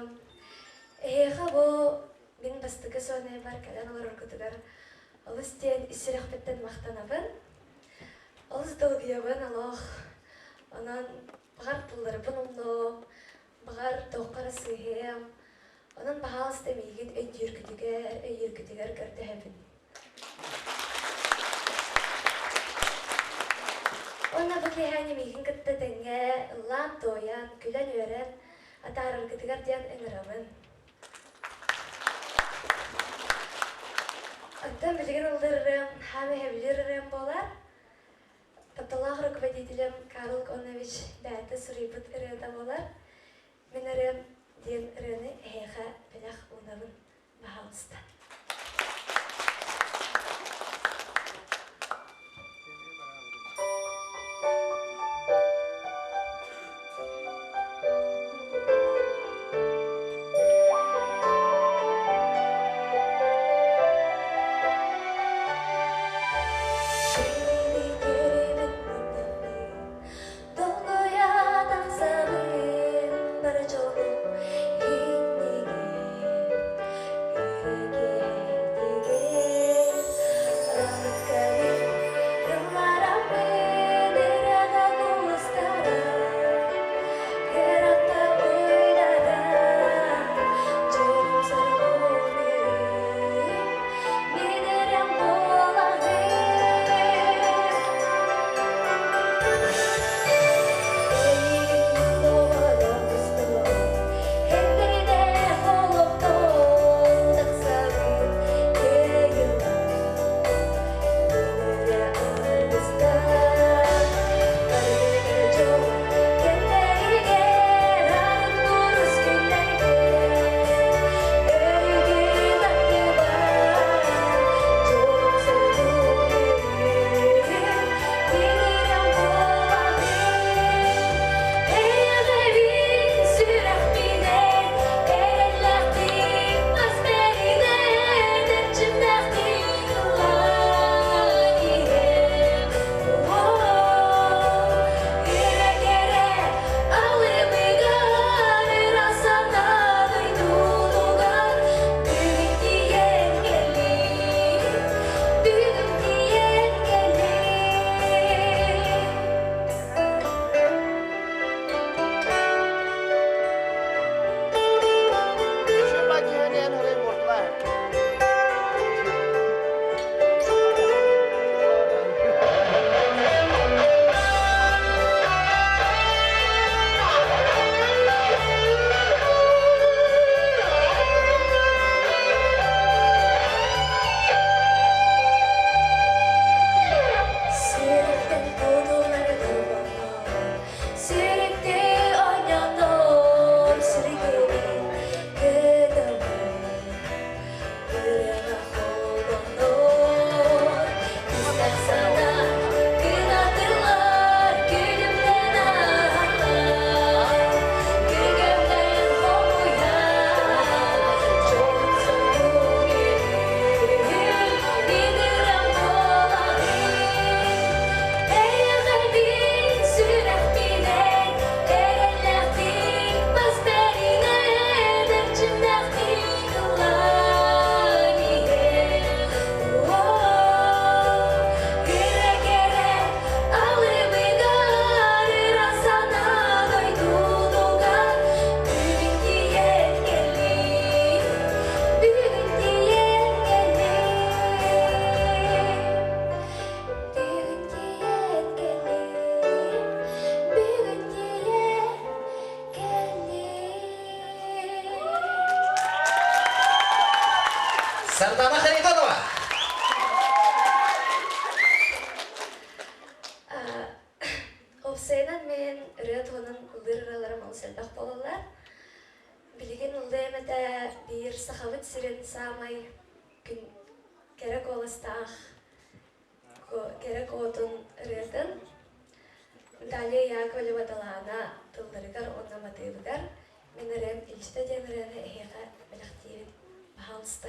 дьонум! Эһиэхэ бу мин бастакы суонайбар кэлэн олороргутугар олус диэн ис сүрэхпиттэн махтанабын. Олус долгуйабын олох. Онон баҕар тылларбын умнуом, баҕар туохха эрэ сыыһыам. Онон баһаалыста миигин өйдүүргүтүгэр, өйүүргүтүгэр көрдөһөбүн. Уонна бу киэһээни миигин кытта тэҥҥэ ыллаан-туойан, күлэн-үөрэн атаараргытыгар диэн ыҥырабын. Оттон билигин ыллыыр ырыам хаам эһэбилиир ырыам буолар. Тапталлаах руководителем Карл Конович бэйэтэ суруйбут ырыата буолар. Мин ырыам диэн ырыаны эһиэхэ бэлэх уунабын. Пожалуйста. Долгуйа тахсабын бары дьолум иннигин Үрэкээтигин Ылбыккабын ыллараммын ырыаҕа куустаран Кыратта уйдаран Дьолум-соргум өрүү Мин эрэн буолаҕын. Эйигин доҕордостон, Эндэрдээх олохтон тахсабын кыайыылаах. Мин эрэ аргыстаах, барыга дьол кэмнэригэр арын курус күннэргэ өрүгүн аттыбар дьолум-соргум өрүү Эйэҕэбин сүрэхпинэн эрэллээхтик бас бэринэн эрчимнээхтик ыллаан иһэм. Кэрэ кэрэ алыбыгар ыра санаа дойдутугар бүгүн тиийэн кэллим, бүгүн тиийэн кэллим. Сүрэхтэн кутуллар долгуннар, сүрэхти оонньонор сүргүбүн кытылы ырыаҕа холбонор. Кыстах санаа кынатылар күлүмнэн аһаллар, күргөмнөн хомуйар дьолун-соргун Минирам буолаҕын. Эйэҕэбин сүрэхпинэн эрэллээхтик бас бэринэн эрчимнээхтик ыллаан иһэн. Кэрэ-кэрэ алыбыгар ыра санаа дойдутугар бүгүн тиийэн кэллим, бүгүн тиийэн кэллим. Бүгүн тиийэн кэллим, бүгүн тиийэн кэллим. Сардана Харитонова. Уопсайынан мен ырыа туһунан ыллыыр ырыаларым олус элбэх буолаллар. Билигин ыллыам этэ биир Сахабыт сирин саамай күн кэрэ куоластаах кэрэ куотун ырыатын Наталья Яковлева талаана тылларыгар уонна матыыбыгар мин ырыам илдьитэ диэн ырыаны эһиэхэ бэлэхтиибин. Пожалуйста.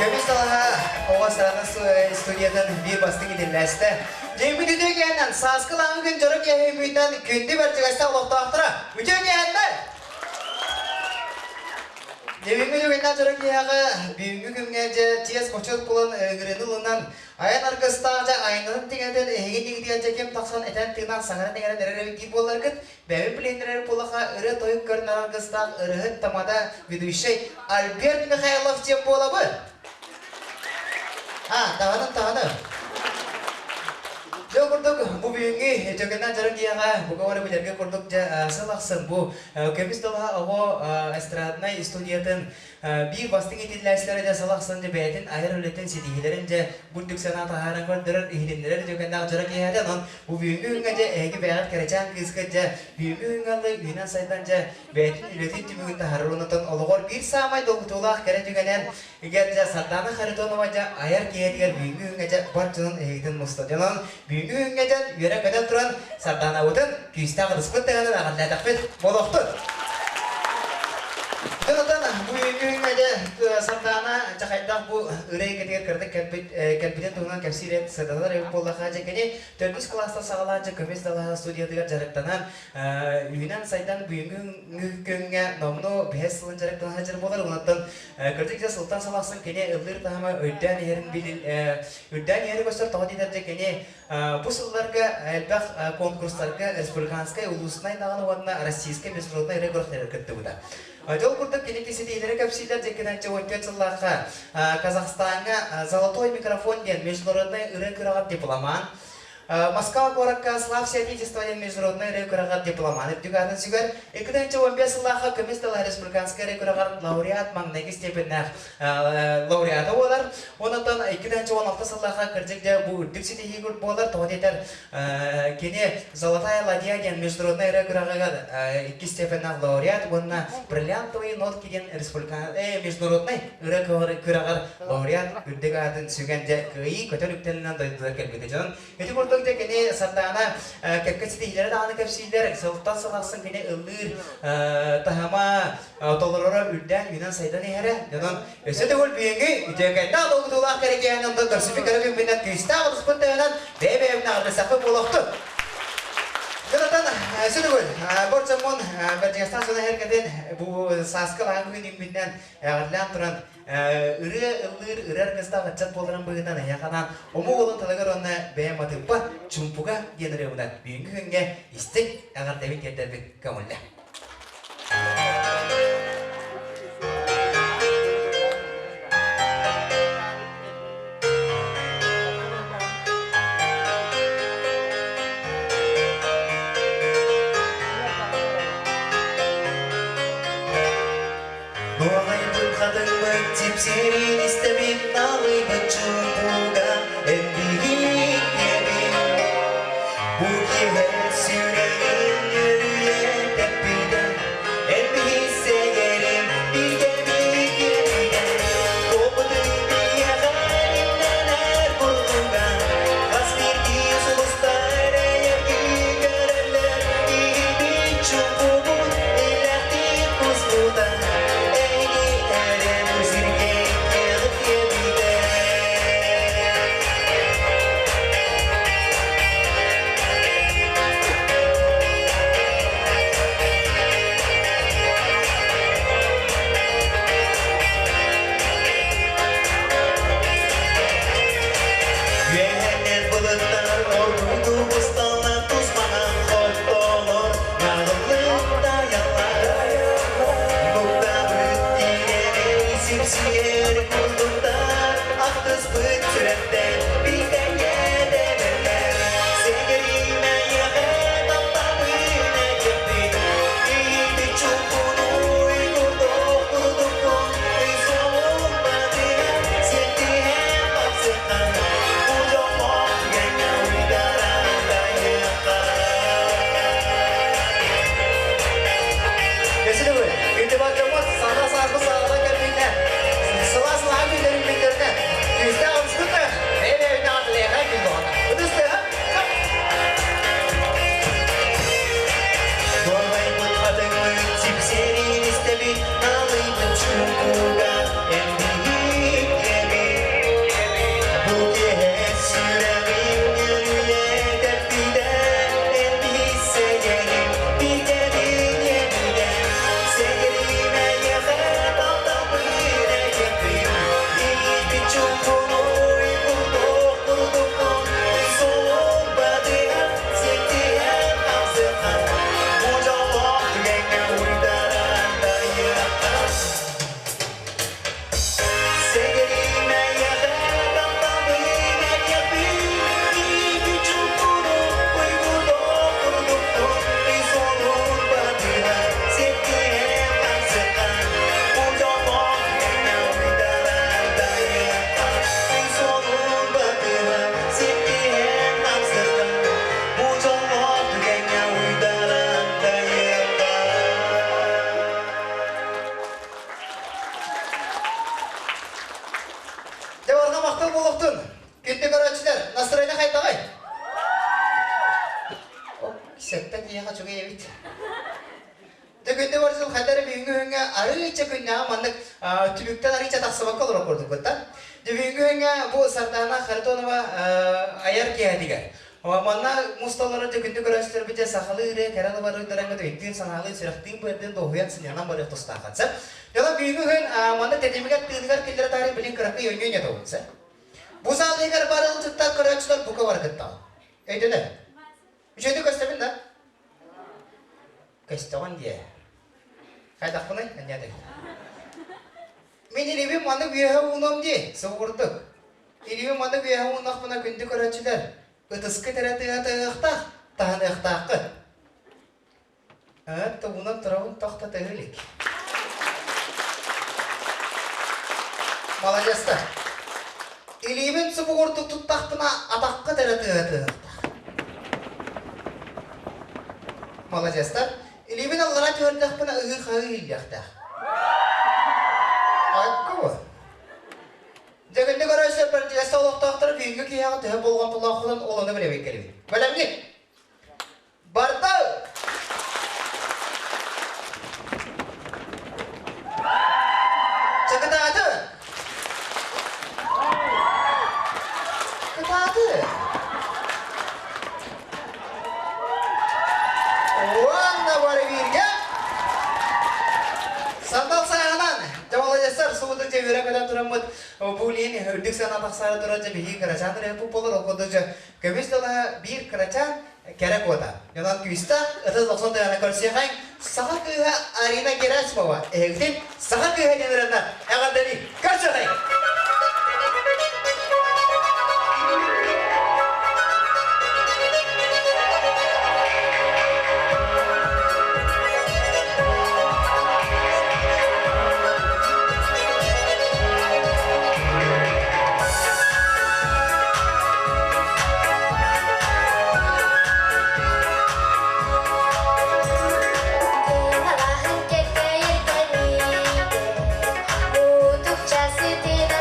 Көмүс далаһа оҕо саатын студиятын биир бастыҥ итиллээстэ. Дьиэбит үтүө киэһэнэн сааскы лааҥы күн дьоро киэһэ күндү бэрдьигэстээх олохтоохторо үтүө киэһэннэр! Дьиэбиҥҥи үтүгэннээх дьоро киэһэҕэ бүгүҥҥү күҥҥэ дьэ чиэс бочуот булан ыҥырыыны ылынан айан аргыстаах дьэ айаннарын тиҥэтэн эһиги иннигитигэр дьэ ким тахсан этэн-тыынан саҥаран-иҥэрэн эрэр эбит диир буолларгыт Бэйэбит билиһиннэрэр буоллаха ырыа-тойук көрүнэр аргыстаах ырыһыт тамада ведущай Альберт Михайлов диэн буолабын. А, таһынан таһаны. Дьэ курдук бу бүгүҥҥү үтүөкэннээх дьарык диэҕэ бука бары билэргэ курдук дьэ сыл ахсын бу көмүс далаһа оҕо эстраднай студиятын Биир бастыҥ иитиллээччилэрэ дьэ сыл ахсын дьэ бэйэтин айар үлэтин ситиһиилэрин дьэ бурдук санаа таһааран көрдөрөр, иһитиннэрэр үтүөкэннээх дьоро киэһэтэ. Онон бу бүгүҥҥү күҥҥэ дьэ эһиги бэйэҕит кэрэчээн кыыска дьэ бүгүҥҥү күҥҥэ ыллыы үүнэн-сайдан дьэ бэйэтин үлэтин түмүгүн таһаарар уонна олоҕор биир саамай долгутуулаах кэрэ түгэнэн эгэр дьэ Сардаана Харитонова дьэ айар киэһэтигэр бүгүҥҥү күҥҥэ дьэ бар дьонун эһигитин муста. Дьонон бүгүҥҥү күҥҥэ дьэ үөрэн-көтөн туран Сардаанабытын күүстээх ытыспыт тыаһынан эҕэрдэлээтэхпит буолуохтун! Дьонотон бу үүнүүҥҥэ дьэ Сардаана дьэ хайдах бу ырыа эйгэтигэр кыратык кэлбит кэлбитин туһунан кэпсиир сырдатар эбит буоллахха дьэ кини төрдүс кылаастан саҕалаан дьэ көмүс далаһа студиятыгар дьарыктанан үүнэн сайдан бүгүҥҥү күҥҥэ номнуо бэһис сылын дьарыктана сылдьар буолар онуттан кырдьык дьэ сылтан сыл ахсын кини ыллыыр таһыма үрдээн иһэрин үрдээн иһэри көстөр тоҕо диэтэр дьэ кини Бу сылларга элбэх конкурстарга республиканскай, улуустунай даҕаны уонна российскай международнай ырыа күрэхтэригэр кыттыбыта. Дьол курдук кини ситиһиилэри кэпсииллэр дьэккинэн 14 сыллаахха Казахстаҥҥа «Золотой микрофон» диэн международнай ырыа күрэҕэр дипломант, Москва куоракка «Славься Отечество» диэн международнай ырыа күрэҕэр дипломант үрдүк аатын сүгэр, 2015 сыллаахха Көмүс дала республиканскай ырыа күрэҕэр лауреат маҥнайгы степеннээх лауреата буолар. Онтон 2016 сыллаахха кырдьык дьэ бу үрдүк ситиһии буолар. Тоҕо диэтэр кини «Золотая ладья» диэн международнай ырыа күрэҕигэр иккис степеннээх лауреат уонна «Бриллиантовые нотки» диэн республика международнай ырыа күрэҕэр лауреат үрдүк аатын сүгэн дьэ кыайыы көтөр үктэлинэн дойдутугар кэлбитэ. Дьон ити курдук дьэ кини Сардаана кэккэ ситиһиилэрэ даҕаны кэпсииллэр. Сылтан сыл ахсын кини ыллыыр таһыма толороро үрдээн үүнэн-сайдан иһэрэ. Онон өссө төгүл бүгүҥҥү үтүөкэннээх долгутуулаах кэрэкээн онтон көрсүбүт кэрэ күммүнэн күүстээх олуспут тыһынан бэйэ-бэйэбитин аҕырдасахпыт буолуохтун. Дьонотон өссө төгүл бор дьоммун Бэрдьигэстээх дьоно эргэтин бу сааскы лааҥ күн үүммүтүнэн эҕэрдэлээн туран ырыа ыллыыр ырыа аргыстаах ыччат буоларын быһыытынан эһиэхэ анаан омук уолун тылыгар уонна бэйэм матыыппа чуумпуга диэн ырыабынан бүгүҥҥү күҥҥэ истиҥ эҕэрдэбин тиэрдэрбин көҥүллэ. Нуоҕайбыт хатыҥмыт сипсиэрин истэбин налыйбыт чуумпуга эн биһиккэбин. Бу киэһэ сүрэҕин үөрүйэ тэппит. чуҥкунуй курдук курдукпун Суолун батыһан ситиһэн хамсыхан Бу дьоллоох түгэҥҥэ уйдаран дайыахха Дьэ, барҕа махтал буолуохтун! Күндү көрөөччүлэр, настроение хайдаҕый? Сэттэ киһиэхэ үчүгэй эбит. Дьэ, күндү барсыл хайда эрэ бүгүҥҥү күҥҥэ арыыча күннээҕи маннык түбүктэн арыыча тахсыбакка олорор курдукпут да. Дьэ, бүгүҥҥү күҥҥэ бу Сардаана Харитонова айар киэһэтигэр Манна мусталлара дьэ күндү көрөөччүлэрбит дьэ сахалыы ырыа кэрэ алыбарыырдарыҥҥыт өйдүүн-санаалыын, сүрэхтиин-быардыын дуоһуйан сынньанан барыах тустааххын сөп. Дьоно бүгүҥҥү күн манна тэтимигэр тыыныгар киллэрэ таарыйа билин кыракый өнньүөн ятабын сөп. Бу саал иһигэр бары ылдьыттар көрөөччүлэр бука бары кыттаҕын. Өйдөнөр? Үчүгэйдик көстөбүн да? Көстөҕүн диэ. Хайдахпыный? Анньаатый. Мин илиибин маннык үөһэ уунуом дии, субурдук. Илиибин маннык үөһэ ууннахпына күндү көрөөччүлэр, ытыскыт эрэ тыаһатыахтаах, таһыныахтааххыт. Эт уунан турабын тохто тыһы илик. Маладьыастар. Илиибин субугурдук туттахпына атаххыт эрэ тыаһатыахтаах. Маладьыастар. Илиибин аллара түһэрдэхпинэ ыһыы-хаһыы иһиллиэхтээх. Айыкка бу. Дьэ, көрөөччүлэр бэрдьигэстэ олохтоохторо бүгүҥҥү киһиэхэ төһө болҕомтолооххутун ол ону билэбит кэлибит. Бэлэмҥит? Барда! Чакытааты! Кытааты! Уонна бары бииргэ Сандал сааһынан дьэ суутун дьэ үөрэ көтөн тураммыт бу лиин үрдүк сыана тахсаары турар дьэ биһиги кырачаан ырыа буолар ол курдук дьэ көмүс далаһа биир кырачаан кэрэ куота. Онон күүстээх ытыс охсон тыгана көрсүөхэҥ саха кыыһа Арина Герасимова эһигитин саха кыыһа диэн ырыанан эҕэрдэлии көрсүөхэй! Кыһалаһын кэккэйэр кэниитэ, мутукча сытынан.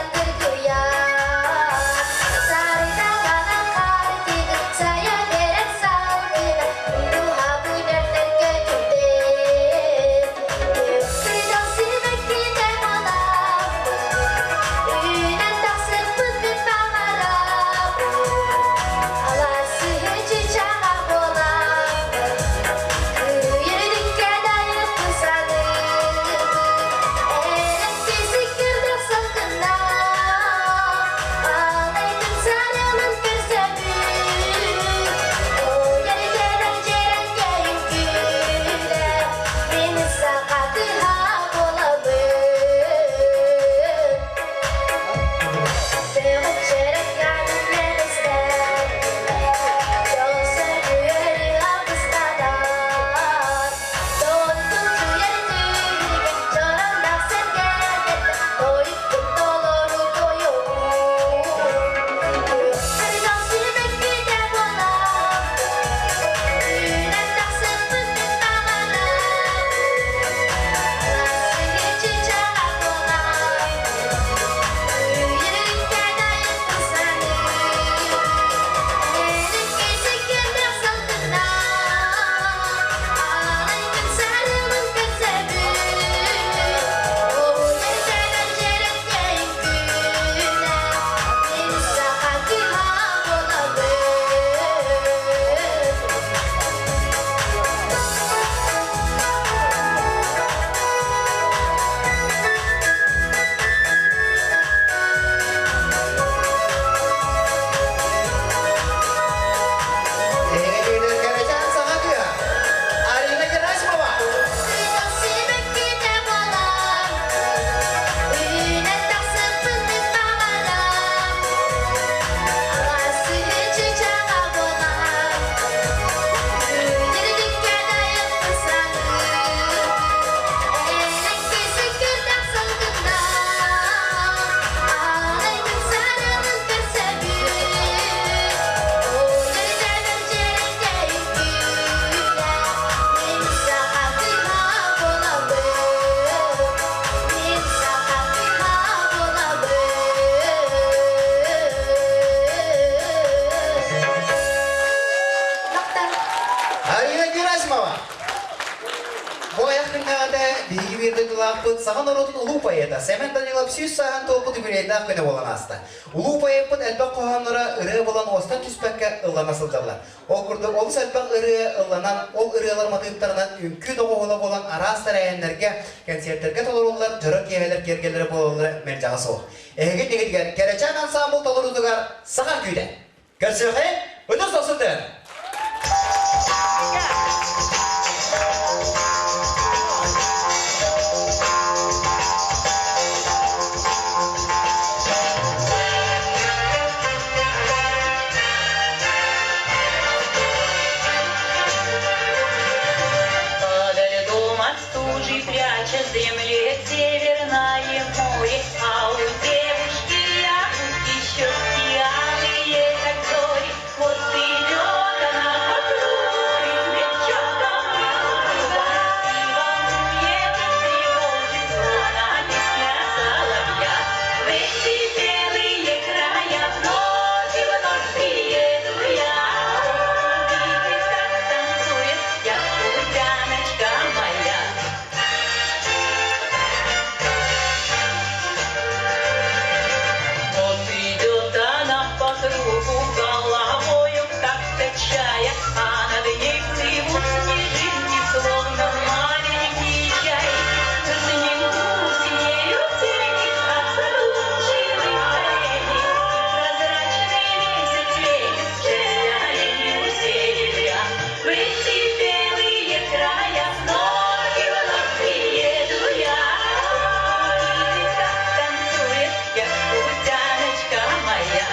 дойдулаахпыт, саха норуотун улуу поэта Сэмэн Данилов 100 сааһын туолбут юбилейдаах күнэ буолан ааста. Улуу поэппыт элбэх хоһоонноро ырыа буолан уостан түспэккэ ыллана сылдьаллар. Ол курдук олус элбэх ырыа ылланан, ол ырыалар матыыптарынан үҥкүү доҕуһуола буолан араас тэрээһиннэргэ, кэнсиэртэргэ толоруллар дьоро киэһэлэр киэргэллэрэ буолаллара мэлдьэҕэ суох. Эһиги иннигитигэр Кэрэчээн ансаамбыл толоруутугар саха үҥкүүтэ. Көрсүөххэ, ытыс дохсутун! Подо льдом от стужи пряча земле северное море, А у девушки якутки щеки алые, как зори. Вот идет она по кругу, плечо кобылу, И волнует и тревожит она песня соловья. В эти белые края вновь и вновь приеду я. Увидеть, как танцует якутяночка моя. Вот идет она по кругу, головою так качая, А над ней плывут снежинки, словно маленькие чайки. Снегу синеют тени от задумчивых оленей, И прозрачный месяц светит оленью серебря. В эти белые края вновь и вновь приеду я. Увидеть, как танцует якутяночка моя.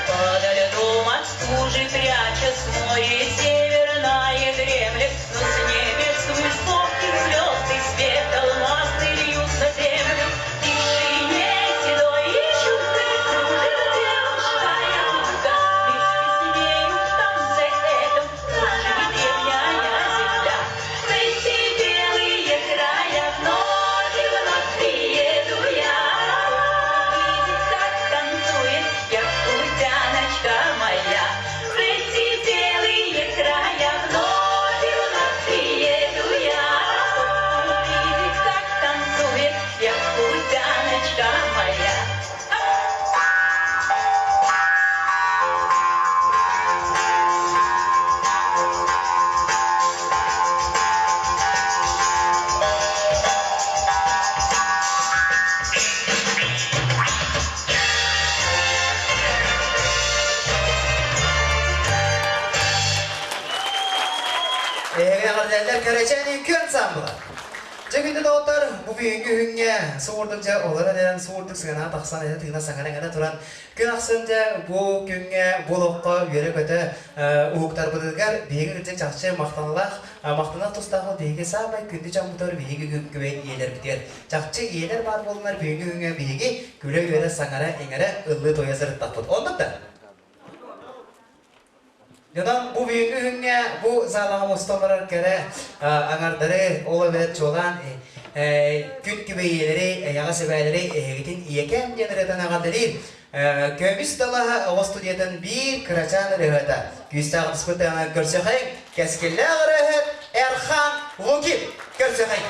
Подо льдом от стужи прячась море северное дремлет, Но с небес высоких звезд и свет алмазный льют на землю. В тишине седой и чуткой кружит девушка якутка. Вместе с нею в танце этом кружит древняя земля. В эти белые края вновь и вновь приеду я. Увидеть, как танцует якутяночка моя. В эти белые края вновь и вновь приеду я. Увидеть, как танцует якутяночка моя. Эһиги эҕэрдэлэр Кэрэчээн үҥкүү ансаамбыла. Дьэ күндү доҕоттор, бу бүгүҥҥү күҥҥэ суурдук дьэ олорон эрэн суурдук сыанаҕа тахсан этэ тыына саҥара иҥэрэ туран күн ахсын дьэ бу күҥҥэ бу олоххо үөрэ-көтө уһуктарбытыгар биһиги кырдьык чахчы махтаналаах махтанар тустаах биһиги саамай күндү дьоммутугар биһиги күн күбэй ийэлэрбитигэр чахчы ийэлэр баар буоланнар бүгүҥҥү күҥҥэ биһиги күлэ-үөрэ саҥара иҥэрэ ыллыы-туойа сырыттахпыт. Оннук да? Онон бу бүгүҥҥү күҥҥэ бу саалаҕа муста олорор кэрэ аҥардары, ол эбэтэр чуолаан күн күбэйиэлэри, эйэҕэс эбээлэри эһигитин ийэкэм диэн ырыатан эҕэрдэлиир Көмүс далаһа оҕо студиятын биир кырачаан ырыаһыта күүстээх ытыспытынан көрсөхөйүҥ кэскиллээх ырыаһыт Эрхан Лукин көрсөхөйүҥ!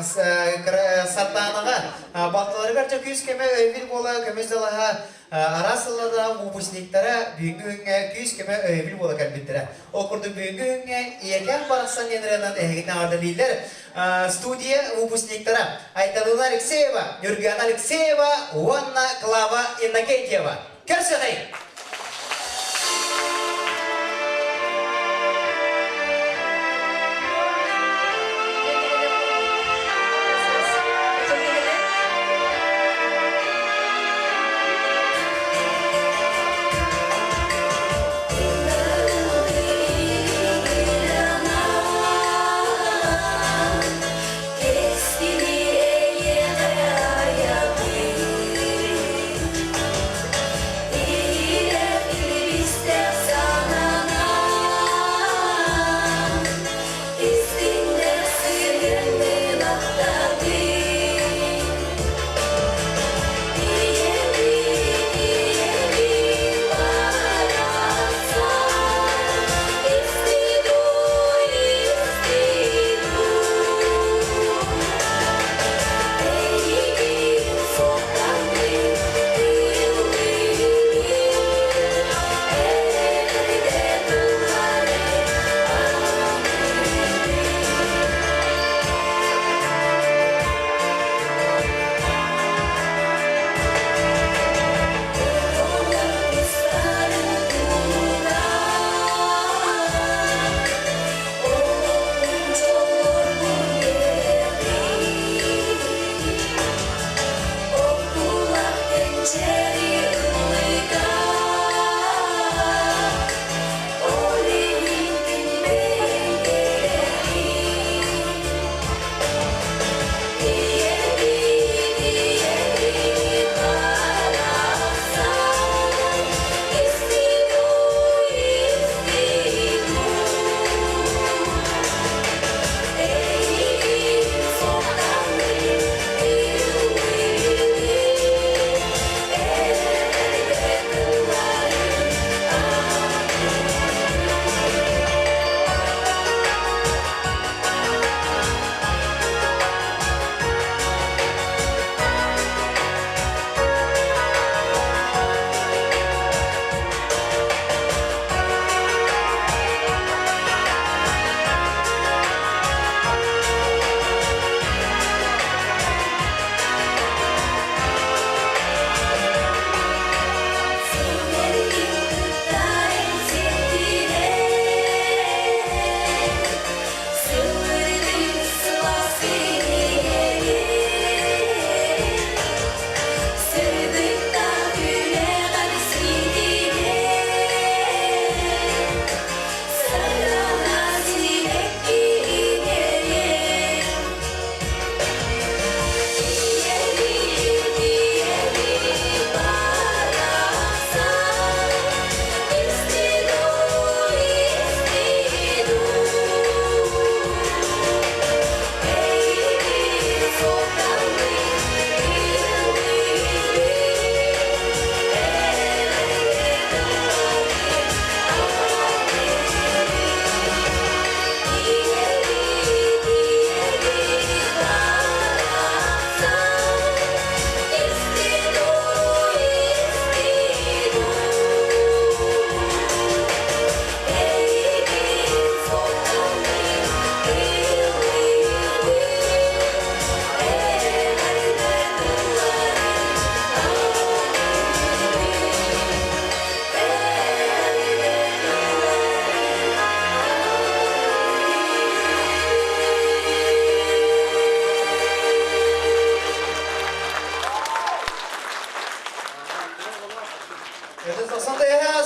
Сарданаҕа балтыларыгар дьэ күүс-көмө өйөбүл буола көмүс далаһа араас сыллардаах выпускниктара бүгүҥҥү күҥҥэ күүс-көмө өйөбүл буола кэлбиттэрэ. Ол курдук бүгүҥҥү күҥҥэ Ийэкээн барахсан диэн ырыанан эһигитин эҕэрдэлииллэр студия выпускниктара Айталына Алексеева, Нюргана Алексеева уонна Клава Иннокентьева. Көрсөҕүй!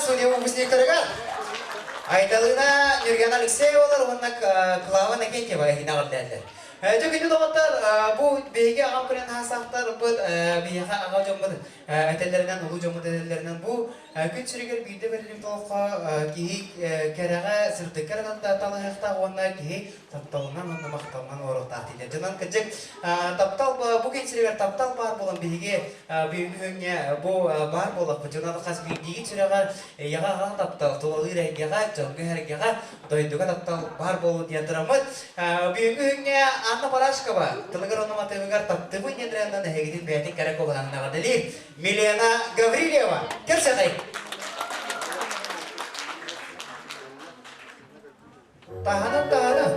Судья выпускниктарыгар Айталына Нюргана Алексеевалар уонна Клава Накентьева эһинаҕырдээллэр. Дьэ күндү доҕоттор, бу биһиги аҕам күнэн хаасаахтарбыт, биһиэхэ аҕа дьоммут этэллэринэн, улуу дьоммут этэллэринэн бу Күн сиригэр биирдэ бэриллибит олоххо киһи кэрэҕэ, сырдыкка эрэ талаһыахтаах уонна киһи тапталынан уонна махталынан олоруохтаах дииллэр. Дьонон кырдьык таптал бу күн сиригэр таптал баар буолан биһиги бүгүҥҥү күҥҥэ бу баар буоллахпыт. Дьонон хас биирдиигит сүрэҕэр эйэҕэ аҕа таптал, тулалыыр эйгэҕэ, дьоҥҥо-сэргэҕэ, дойдуга таптал баар буолуо диэн тураммыт. Бүгүҥҥү күҥҥэ Анна Барашкова тылыгар уонна матыыбыгар таптыбын диэн ырыанан эһигитин бэйэтин кэрэ куолаһынан эҕэрдэлиир Милена Гаврильева. Кэлсэҕэй! Таһынан таһынан.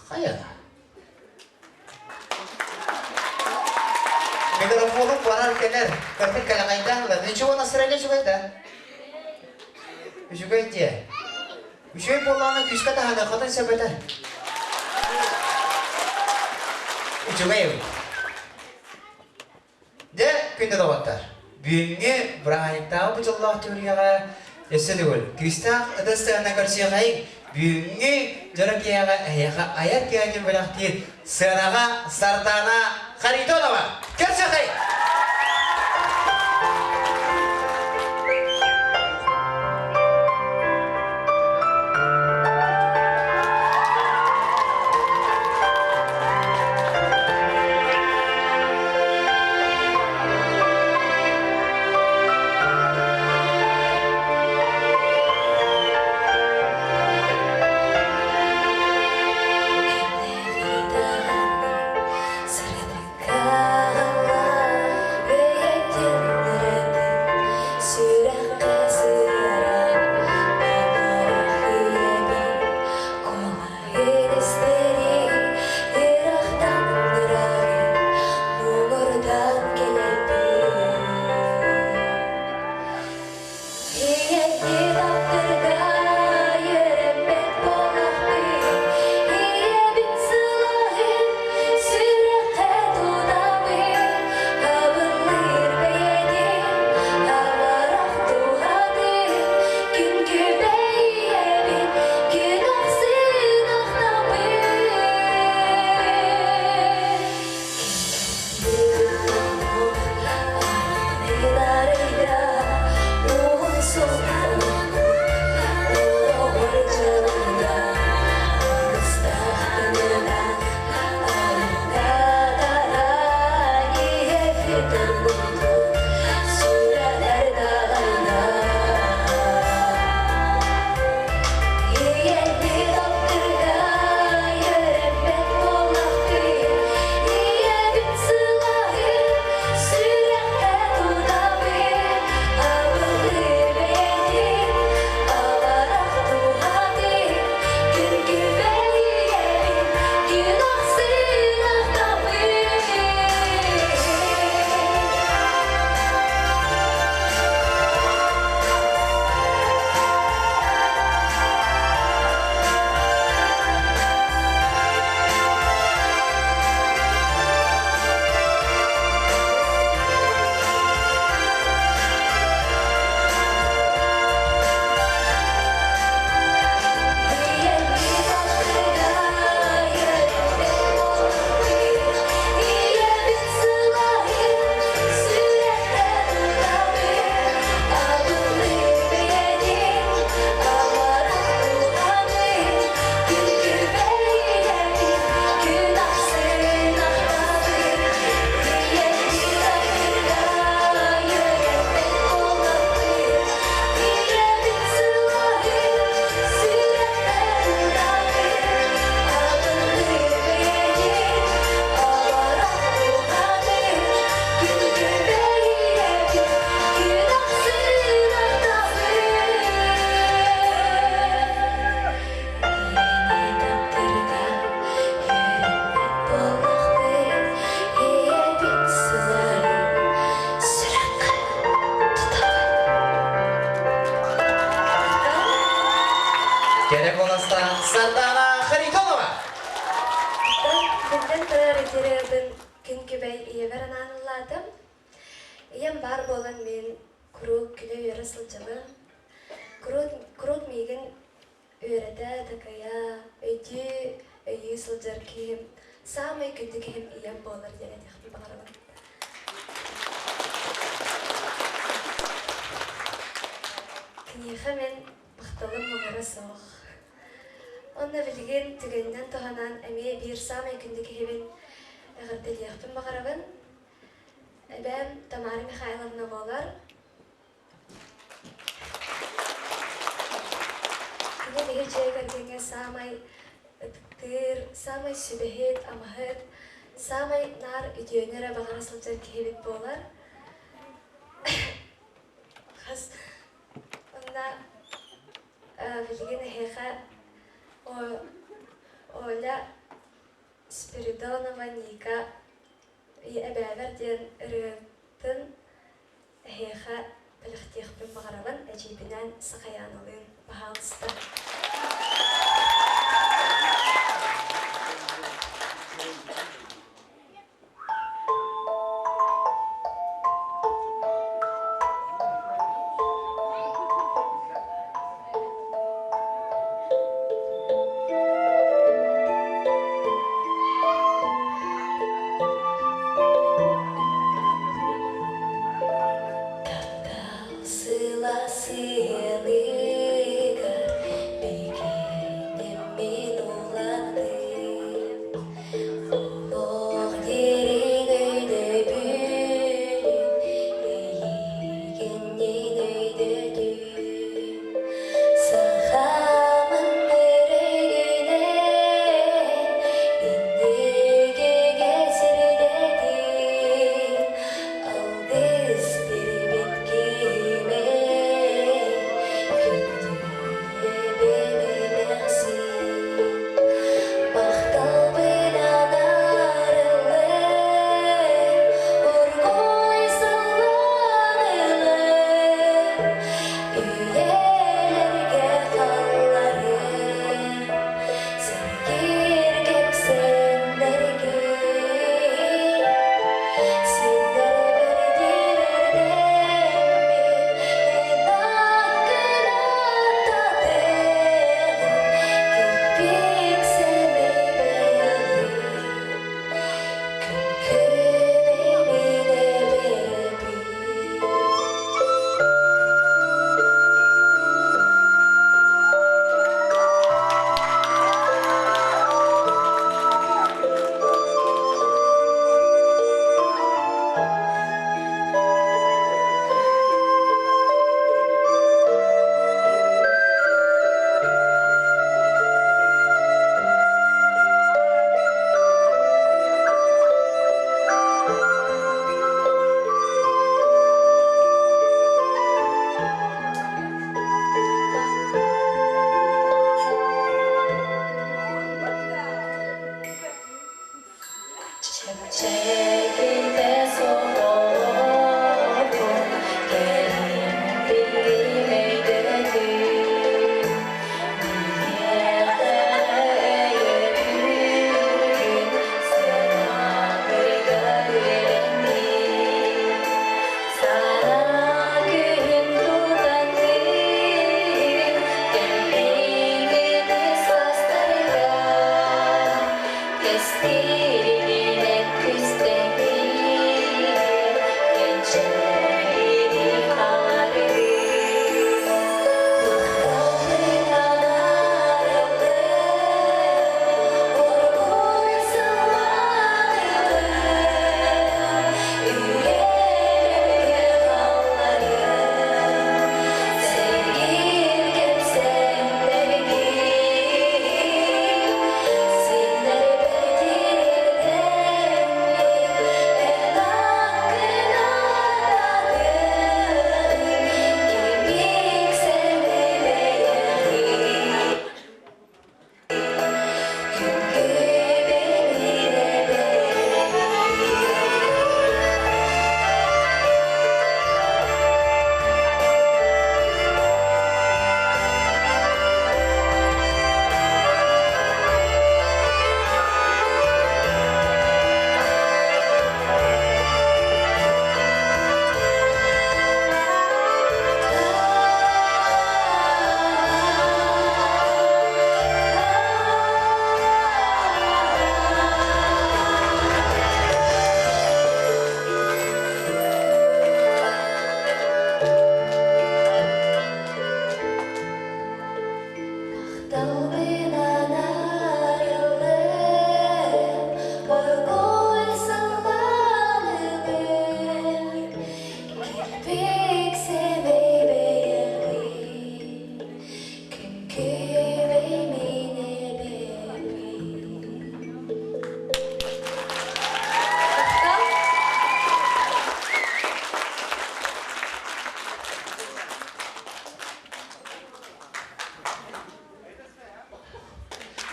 Хайа? Микрофону барар кэлэр, кырдык кэлэҕэйдээн ылар. Ничего, настроение үчүгэй да? Үчүгэй диэ. Үчүгэй буоллаҕына күүскэ таһыныаххытын сөп этэ. Үчүгэй эбит. Дьэ, күндү доҕоттор, бүгүҥҥү бырааһынньыктааҕы бу дьоллоох түһүлгэҕэ өссө төгүл күүстээх ытыс тыаһынан көрсүөхэйиҥ! Бүгүҥҥү дьоро киэһэҕэ эһиэхэ айар киэһэтин бэлэхтиир сыанаҕа Сардаана Харитонова! Көрсүөхэйиҥ! Сардана Харитонова! Биллэн турар итирэбин күн күбэй ийэбэр анаан ыллаатым. Ийэм баар буолан мин куруук күлэ-үөрэ сылдьабын. Куруук, куруук миигин үөрэтэ, такайа, өйдүү, өйүү сылдьар киһим, саамай күндү киһим ийэм буолар диэн этиэхпин баҕарабын. Киниэхэ мин махталым муҥура суох. Онно билигин түгэнинэн туһанан эмиэ биир саамай күндү киһибин эҕэрдэлиэхпин баҕарабын. Эбээм Тамара Михайловна буолар. Кини биһи дьиэ кэргэҥҥэ саамай ытыктыыр, саамай сүбэһит, амаһыт, саамай наар үтүөнү эрэ баҕара сылдьар киһибит буолар. Хас онно билигин эһиэхэ Оля Спиридонова Ника эбээбэр диэн ырыатын Эһиэхэ бэлэхтиэхпин баҕарабын, эдьиийбинээн Сахайааналыын, баһаалыста. Таптал сыла сыалыгар бигии. Сэмэй бэйэҕин, күн күбэй мин эбэбин. Махтал.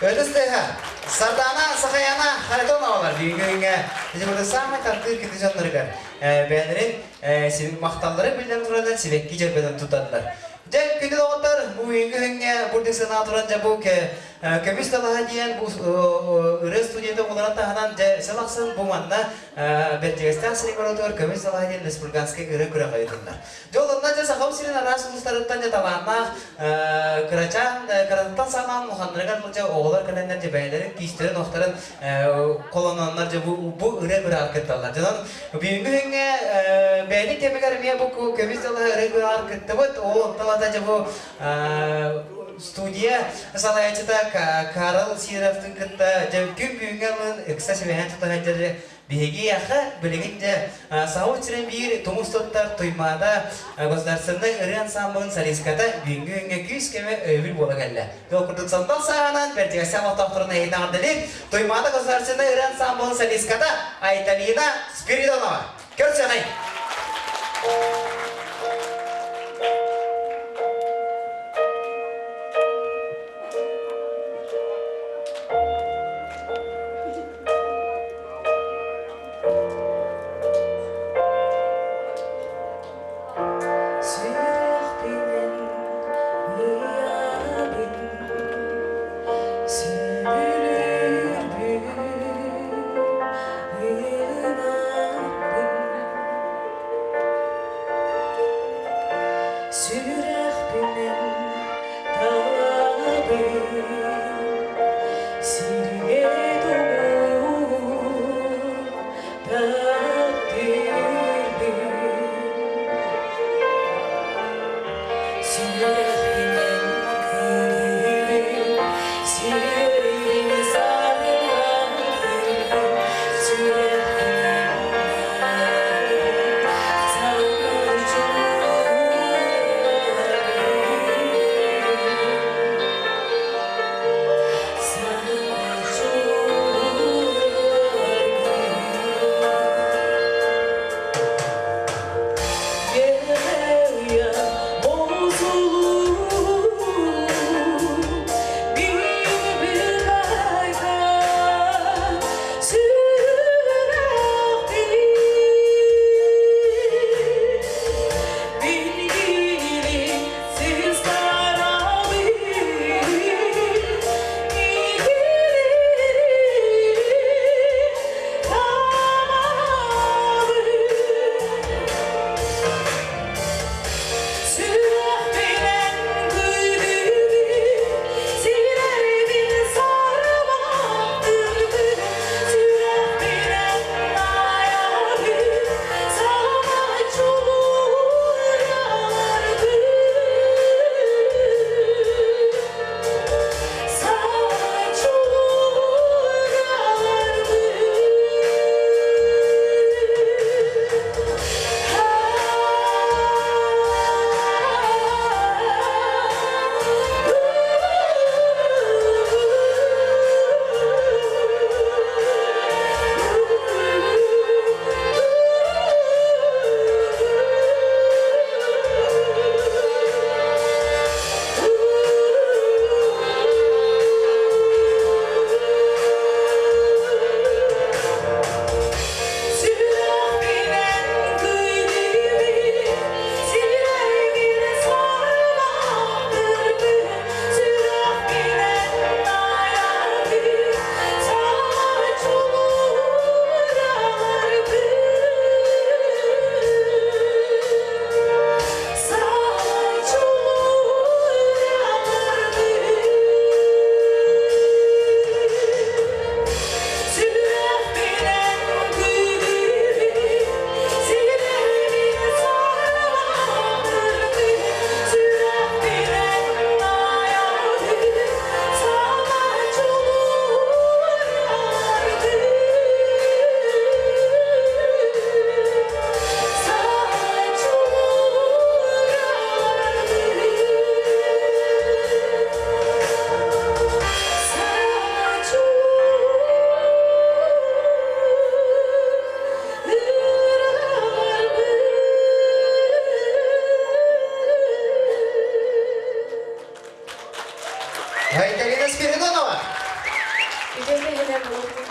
Өтөс тыаһа, Сардаана Сахаяна Харитоновалар бүгүҥҥү күҥҥэ ити саамай тардыыр күндү дьонноругар бэйэлэрин махталларын биллэн тураннар сибэкки дьөрбөтөн туталлар. Дьэ, күндү доҕоттор, бу бүгүҥҥү күҥҥэ бурдук санаа туран дьэ бу көмүс далаһа диэн бу ырыа студията буоларын таһынан дьэ сыл ахсын бу манна Бэрдьигэстээх сирин оротугар көмүс далаһа диэн республиканскай ырыа күрэҕэ ыытыллар. Дьэ онно дьэ Сахам сирин араас улуустарыттан дьэ талааннаах кырачаан кыратыттан саҕалаан улаханнарыгар дьэ оҕолор кэлэннэр дьэ бэйэлэрин күүстэрин-уохтарын холононнор дьэ бу ырыа күрэҕэр кытталлар. Дьонон бүгүҥҥү күҥҥэ бэйэтин кэмигэр эмиэ бу көмүс далаһа ырыа күрэҕэр кыттыбыт. Ол онтон ата дьэ бу студия салайааччыта Карл Сидоровтын кытта дьэ күн бүгүҥҥэ ылын ыкса сибэһэн тута сылдьар Биһиги билигин дьэ Саха сирин биир тумус туттар Туймаада государственнай ырыа ансаамбылын солистката бүгүҥҥү күҥҥэ күүс-көмө өйөбүл буола кэллэ. Ол курдук сандал сааһынан Бэрдьигэстээх олохтоохторун эһиги эҕэрдэлиир Туймаада государственнай ырыа ансаамбылын солистката Айталина Спиридонова. Көрсүөҕэй! Сүрэхпинэн ыйабын, сөбүлүүрбүн ылынарбын. Сүрэхпинэн талабын, Сиргэ тугун таптыырбын. Сүрэхпинэн кыырыыбын, сиэрин сарылатырбын, сүрэхпинэн наадыйбын, саҥа дьоллоохпун.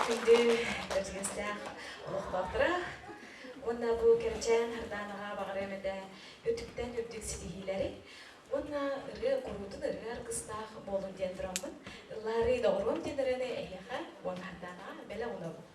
Күндү Бэрдьигэстээх олохтоохторо уонна бу кэрэчээн Хардаанаҕа баҕарыам этэ үрдүктэн үрдүк ситиһиилэри уонна ырыа куруутун ырыа аргыстаах буолун диэн тураммын ыллаарыы доҕоруом диэн ырыаны эһиэхэ уонна Хардаанаҕа бэлэх уунабын.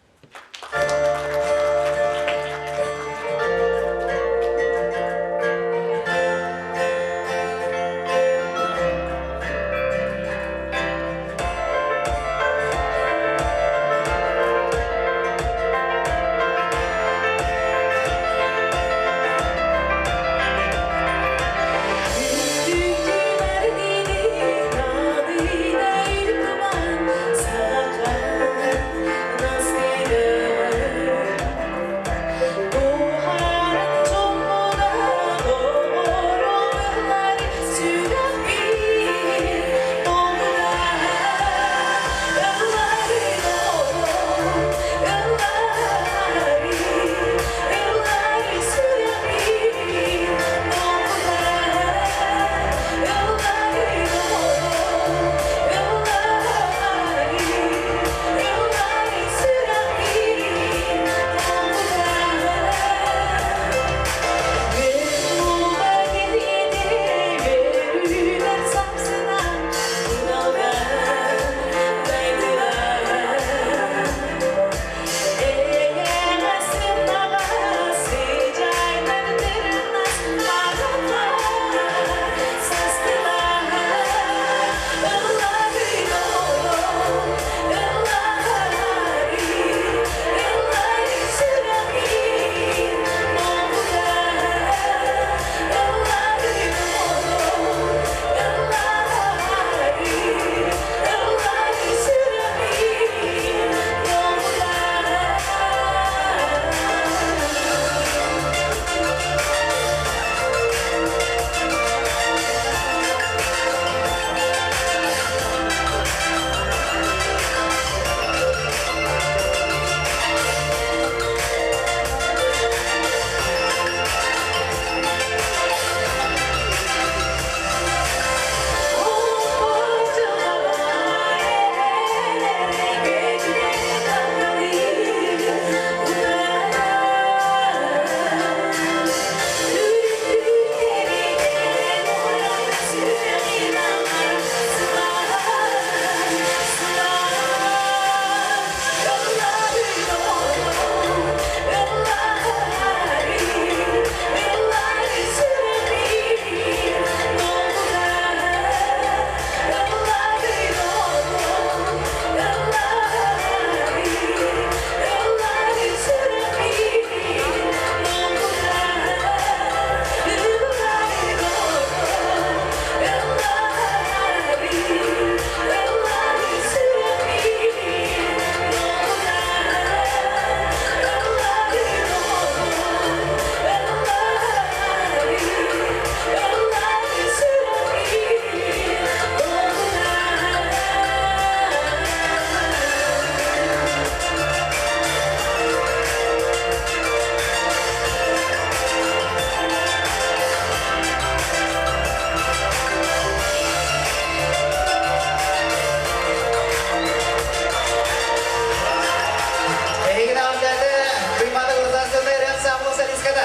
Эһигин аҕаллаата Туймаада государственнай ырыа ансаамбылын солистката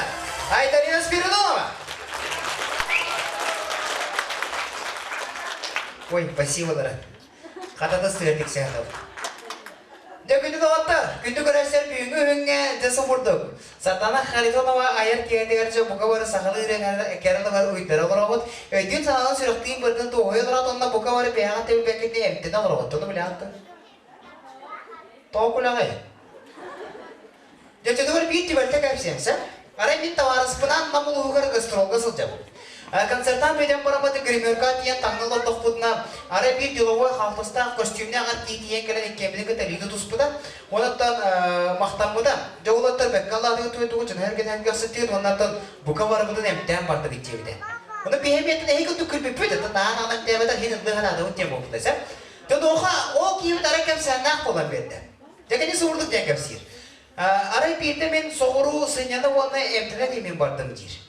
Айталина Спиридонова. Ой, спасибо, Лара. Хатата сыа тиксээн Дьэ, күндү доҕоттор, күндү көрөөччүлэр бүгүҥҥү күҥҥэ дьэ субурдук. Сардана Харитонова айар киэһэтигэр дьэ бука бары сахалыы ырыа кэрэ уйдара олоробут. Өйдүүн санааларын сүрэхтиин бырдын туоһуйа олорот, онно бука бары бэйэҕит тэбилбэккитин эмтэнэ олороҕут. Ону билэҕит дуо? Тоҕо күлэҕий? Дьэ, биир түбэлтэ кэпсиэм сөп. Арай мин табаарыспынаан Нам улууһугар гастролга сылдьабын. Концертаан бүтэн бараммыт гримерка тиийэн таҥна олордохпутуна, арай биир деловой хаалтыстаах көстүүмнээх артист тиийэн кэлэн иккиэммитин кытта илиини туспута. Онуттан махтаммыта. Дьэ, уолаттар бэккэ аллаатыгы туйдугу дьаныһар кэтэн сыттыгыт уоннаттан бука барыбытын эмтээн бардыгыт диэбитэ. Ону биһиэмиэттэн эһиги курдук күлбүппүт, это наан аан эмтээбэтэх иһин ыллыы санаатыбыт диэн буолбута сөп. Дьэ, онуоха ол киһибит арай кэпсээннээх буолан биэрдэ. Дьэ, кини суурдук диэн кэпсиир. Арай биирдэ мин соҕуруу сынньана уонна эмтэнэ диэммин бардым диир.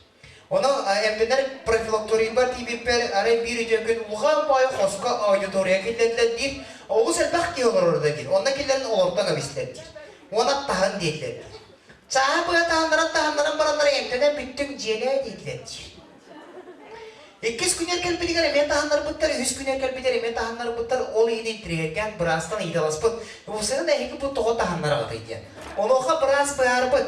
Ону эмтэнэр профилакторийбар тиийбиппэр арай биир үтүө күн улахан баайы хоско аудитория киллэрдилэр диир. Олус элбэх киһи олорор да диир. Онно киллэрэн олортон эбистилэр диир. Уонна таһын диэтилэр диир. Чааһы быһа таһыннаран таһыннаран бараннар эмтэнэн бүттүҥ дьиэлээ диэтилэр диир. Иккис күнүгэр кэлбитигэр эмиэ таһыннарбыттар, үһүс күнүгэр кэлбитигэр эмиэ таһыннарбыттар, ол иһин интириэһиргээн быраастан ыйыталаспыт. Уусанан эһиги бу тоҕо таһыннараҕытый диэн. Онуоха быраас быһаарбыт.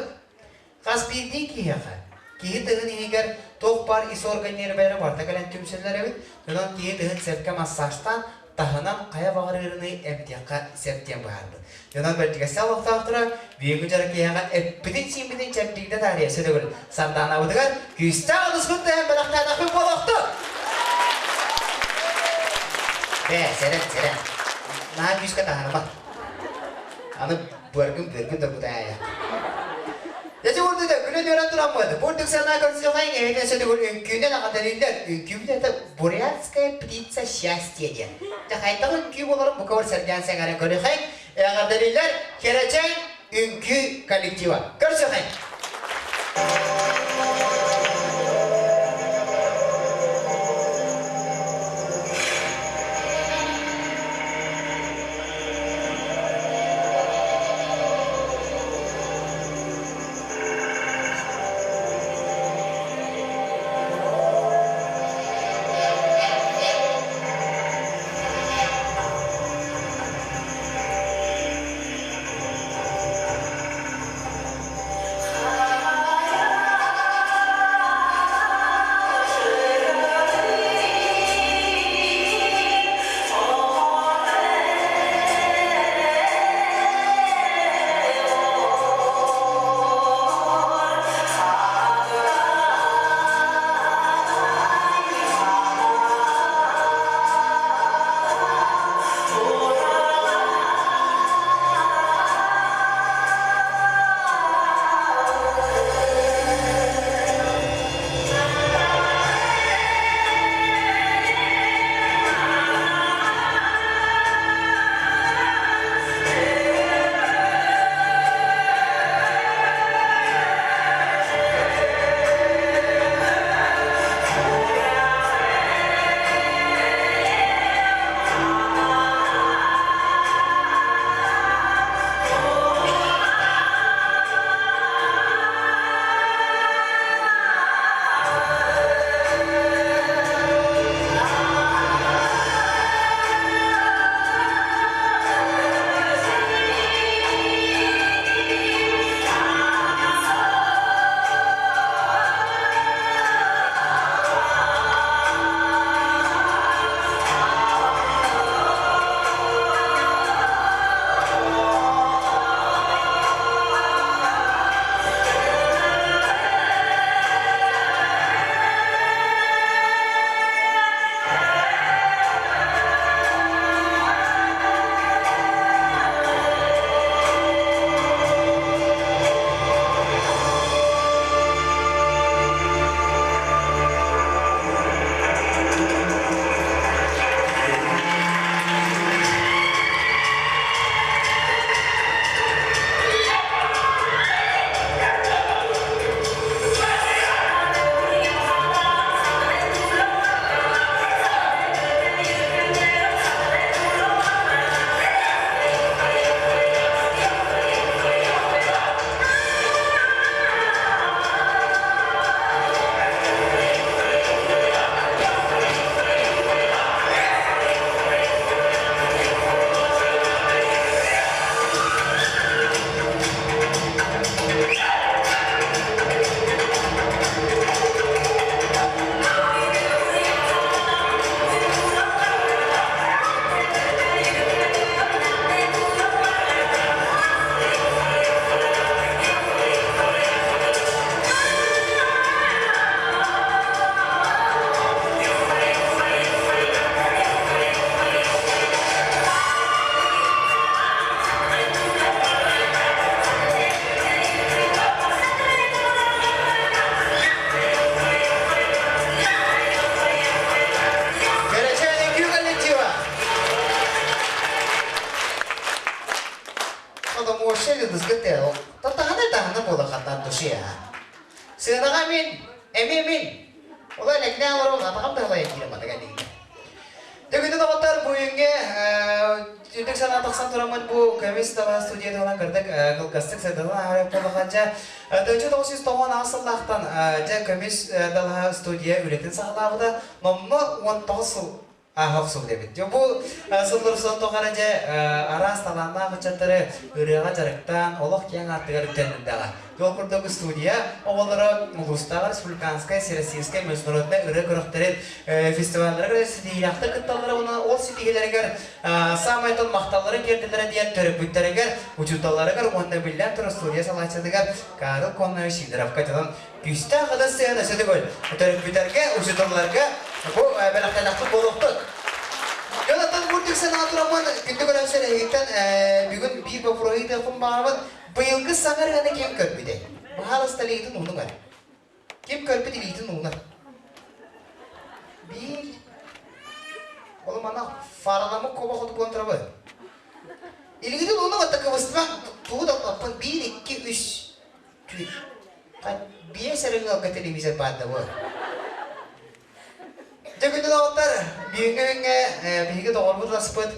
Хас биирдии киһиэхэ киһи тыһын иһигэр туох баар ис орган ньиэрбэлэрэ барыта кэлэн түмсэллэр эбит. Онон киһи тыһын сөпкө массажтаан, таһынан хайа баҕар ыарыыны эмтиэххэ сөп диэн быһаарбыт. Дьонон Бэрдьигэстээх олохтоохторо бүгүҥҥү дьоро киэһэҕэ эппитин-сииммитин чэбдигитэ таарыйа сөтөгүл Сардаанабытыгар күүстээх ытыспыт тэһэн бэлэхтээтэхпит буолуохтун! Бээ, сэрэн, сэрэн. Наһаа күүскэ таһаарыма. Аны быаргын быаргын доргутаайа. Дьэ курдук күлэн үөрэн тураммыт. Бурдук санаа көрсүөхэйин эһэтин сөтөгүл үҥкүүнэн аҕатариллар. Үҥкүүбүт это бурятская птица счастья диэн. Дьэ хайдах үҥкүү буоларын бука бар сэргээн сэҥээрэн көрүөхэйин. Эҕэрдэлииллэр Кэрэчээн үҥкүү коллектива. Көрсүөхэйин. Кэрэчээн үҥкүү коллектива! Потому что дызгыт Татахана тахана буола хаттан души а. Сыанаҕа мин. Эмиэ мин. Ола элэҥнээн олорон атаҕым да халайан киирэн батыга диигин. Дьэ, доҕоттор, бу күҥҥэ үрдүк санаа тахсан тураммыт бу көмүс дала студия туһунан кырдык кылгастык сырдатан ааһар буоллаха дьэ 1998 сыллаахтан дьэ көмүс далаһа студия үлэтин саҕалаабыта номнуо 19 сыл ааһа охсубут эбит. Дьэ бу сыллар устан тухары дьэ араас талааннаах ыччаттары ырыаҕа дьарыктаан олох киэҥ ааттыгар үктэннэрдэҕэ. Ол курдук студия оҕолоро улуустааҕы республиканскай, всероссийскай, международнай ырыа күрэхтэрин фестивалларыгар ситиһиилээхтик кытталлара уонна ол ситиһиилэригэр саамай тон махталларын тиэрдэллэрэ диэн төрөппүттэригэр, учууталларыгар уонна биллэн турар студия салааччытыгар Карл Коннович Сидоровка дьонун күүстээх ытыс сыһыан өссө төгүл төрөппүттэргэ, учууталларга бу бэлэхтэнэхпит буолуохтун. Дьонаттан бурдук санаа тураммын күндү көрөөччүлэр эһигиттэн бүгүн биир боппуруоһу ыытыахпын баҕарабын. Быйылгы саҥа ырыаны ким көрбүтэй? Баһаалыста илиитин уунуҥ эрэ. Ким көрбүт илиитин уунар? Биир. Ол манна фараламык куба хоту буолан турабы. Илиитин уунуҥ атта кыбыстыбаҥ тугу да оппун биир, икки, үс, түөрт. Биэс эрэ ыалга телевизор баар да буол. Дьэ күндү доҕоттор, бүгүҥҥү күҥҥэ биһиги доҕорбут аспыт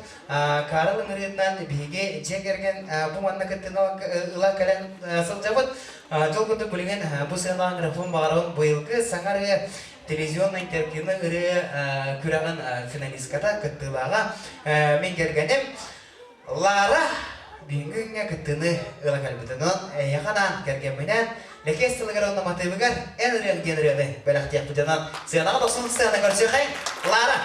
Карл ыҥырыытынан биһиги дьиэ кэргэн бу манна кыттыыны ыла кэлэн сылдьабыт. Дьол курдук билигин бу сыанаҕа ыҥырыахпын баҕарабын быйылгы саҥа ырыа телевизионнай интерактивнай ырыа күрэҕин финалистката, кыттыылааҕа мин кэргэним Лара бүгүҥҥү күҥҥэ кыттыыны ыла кэлбит. Онон эйиэхэ анаан кэргэмминээн Лэкиэс тылыгар уонна матыыбыгар эн ырыаҥ диэн ырыаны бэлэхтиэхпит. Онон сыанаҕа тохсун сыана көрсүөхэй. Лара!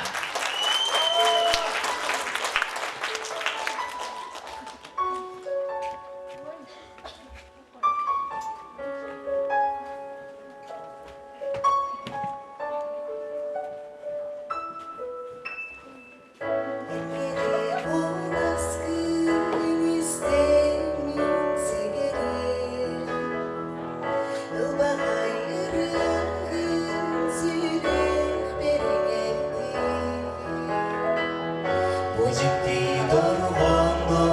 Бу дьикти дорҕооно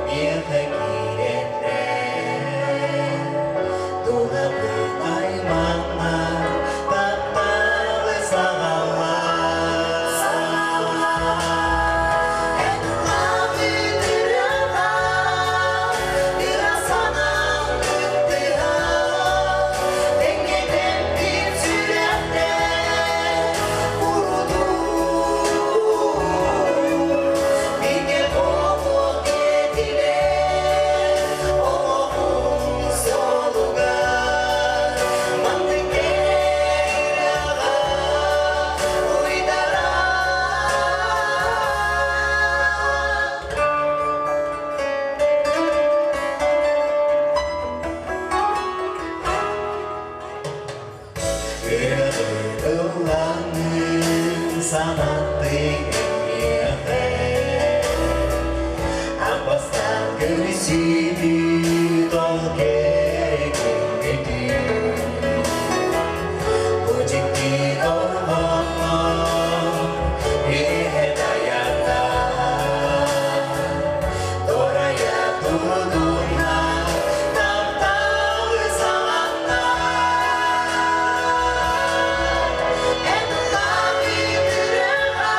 миэхэ киирэннэр Дулабын айманна тапталы саҕалаа Эн улаатыы тыраҕа ыра санаам кыттыһа Тэҥҥэ сүрэхтэр урутуу Бигэ буолуох этилэр олоҕум суолугар Маннык кэрэҕэ уйдарар. Ыллаҥын санаттыҥ миэхэ Аппастан көрүсүбүт ол кэрэ күммүтүн Бу дьикти дорҕооҥҥо үөһэ тайанна Дорайа турдунна тапталы саҕанна Эн улаатыы ырыаҕа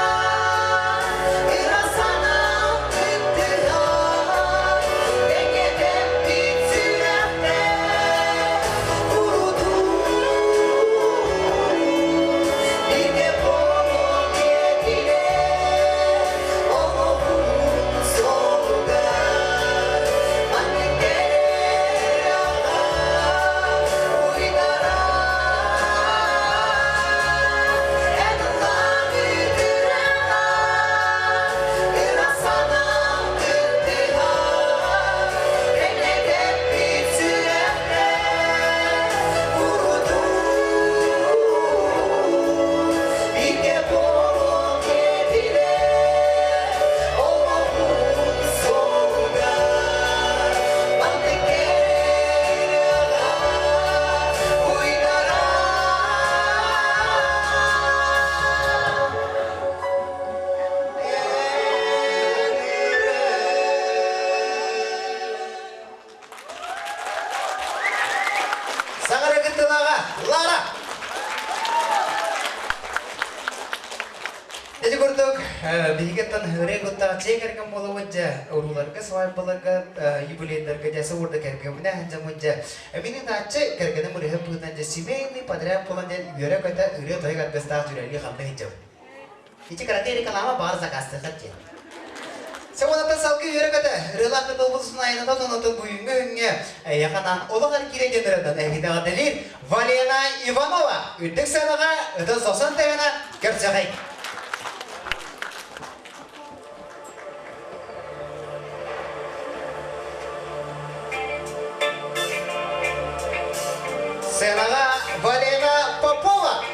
курдук, биһигиттэн ырыа куттаах дьиэ кэргэн буолабыт дьэ, урууларга, свадьбаларга, юбилейдарга дьэ субурда кэргэмминэ дьоммут дьэ. Мин ыытааччы кэргэним ырыаһыт быһыытынан дьэ семейный подряд буолан дьэ үөрэ-көтө ырыа-тойук аргыстаах дьүрэлии ханна сылдьабыт. Ити кыракый реклама баар заказтыахат диэн. Сэмонаттан салгыы үөрэ-көтө, ырыалаах да буолбутун айанатан онотон буйуҥҥа өҥҥө эйэханан олох эргиирэ диэн ырыатан эһиги дэлиир Валена Иванова үрдүк сыанаҕа ытыс охсон тыһына көрсөҕүй. Сценаҕа Валена Попова.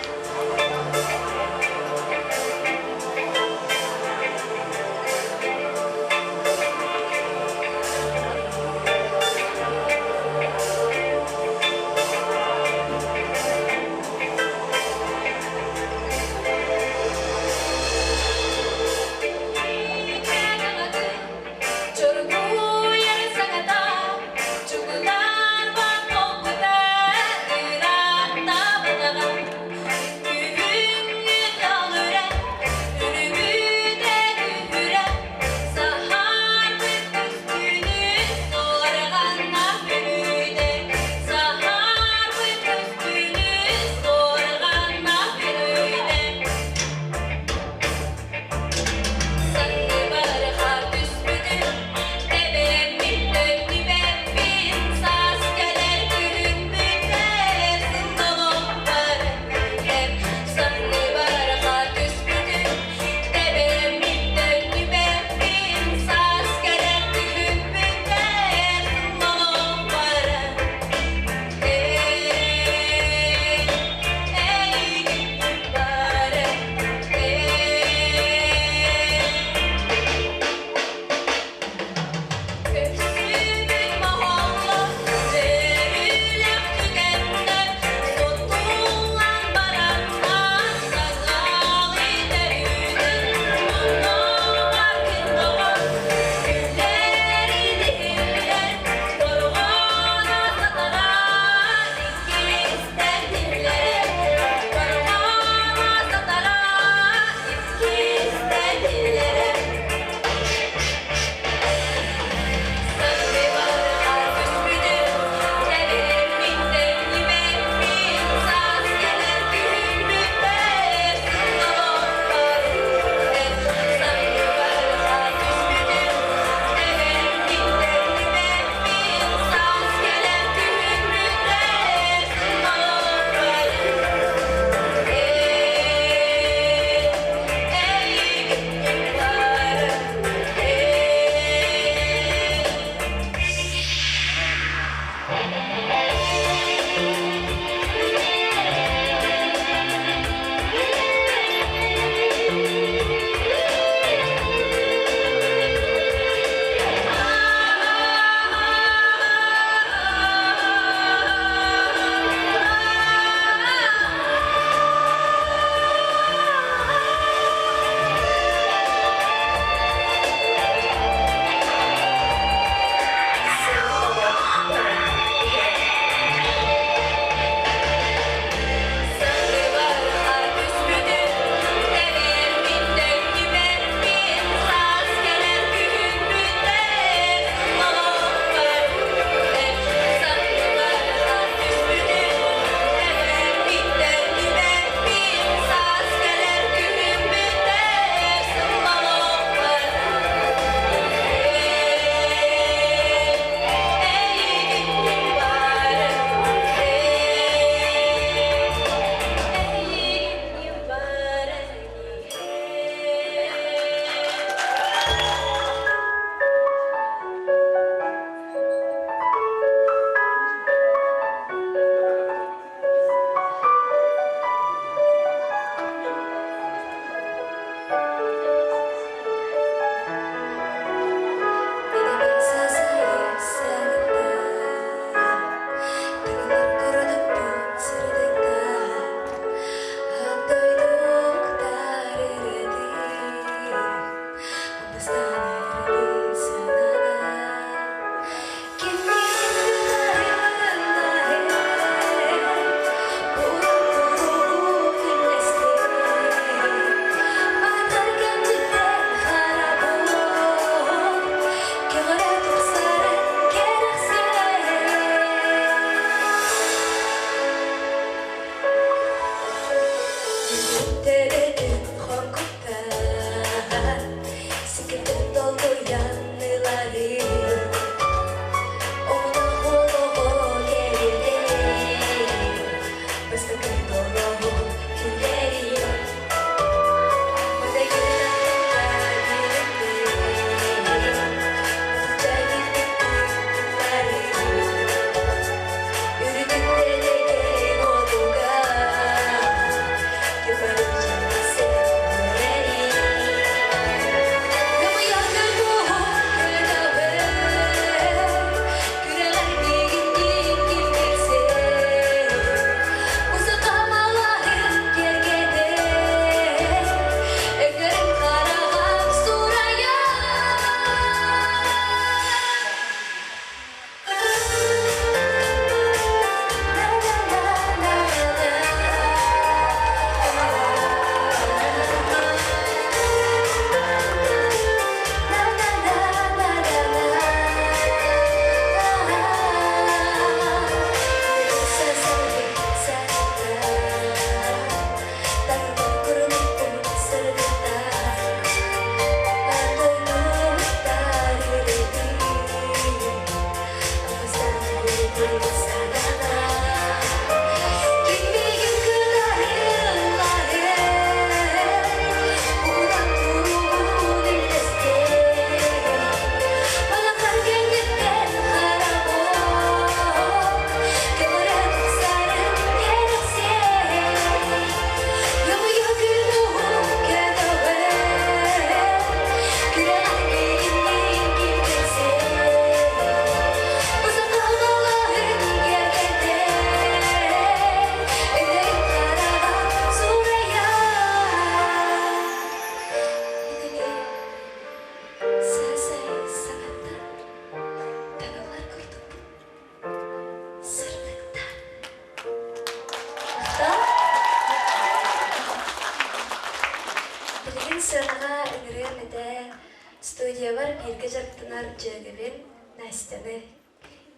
бииргэ дьарыктанар дьүөгэбин Настяны.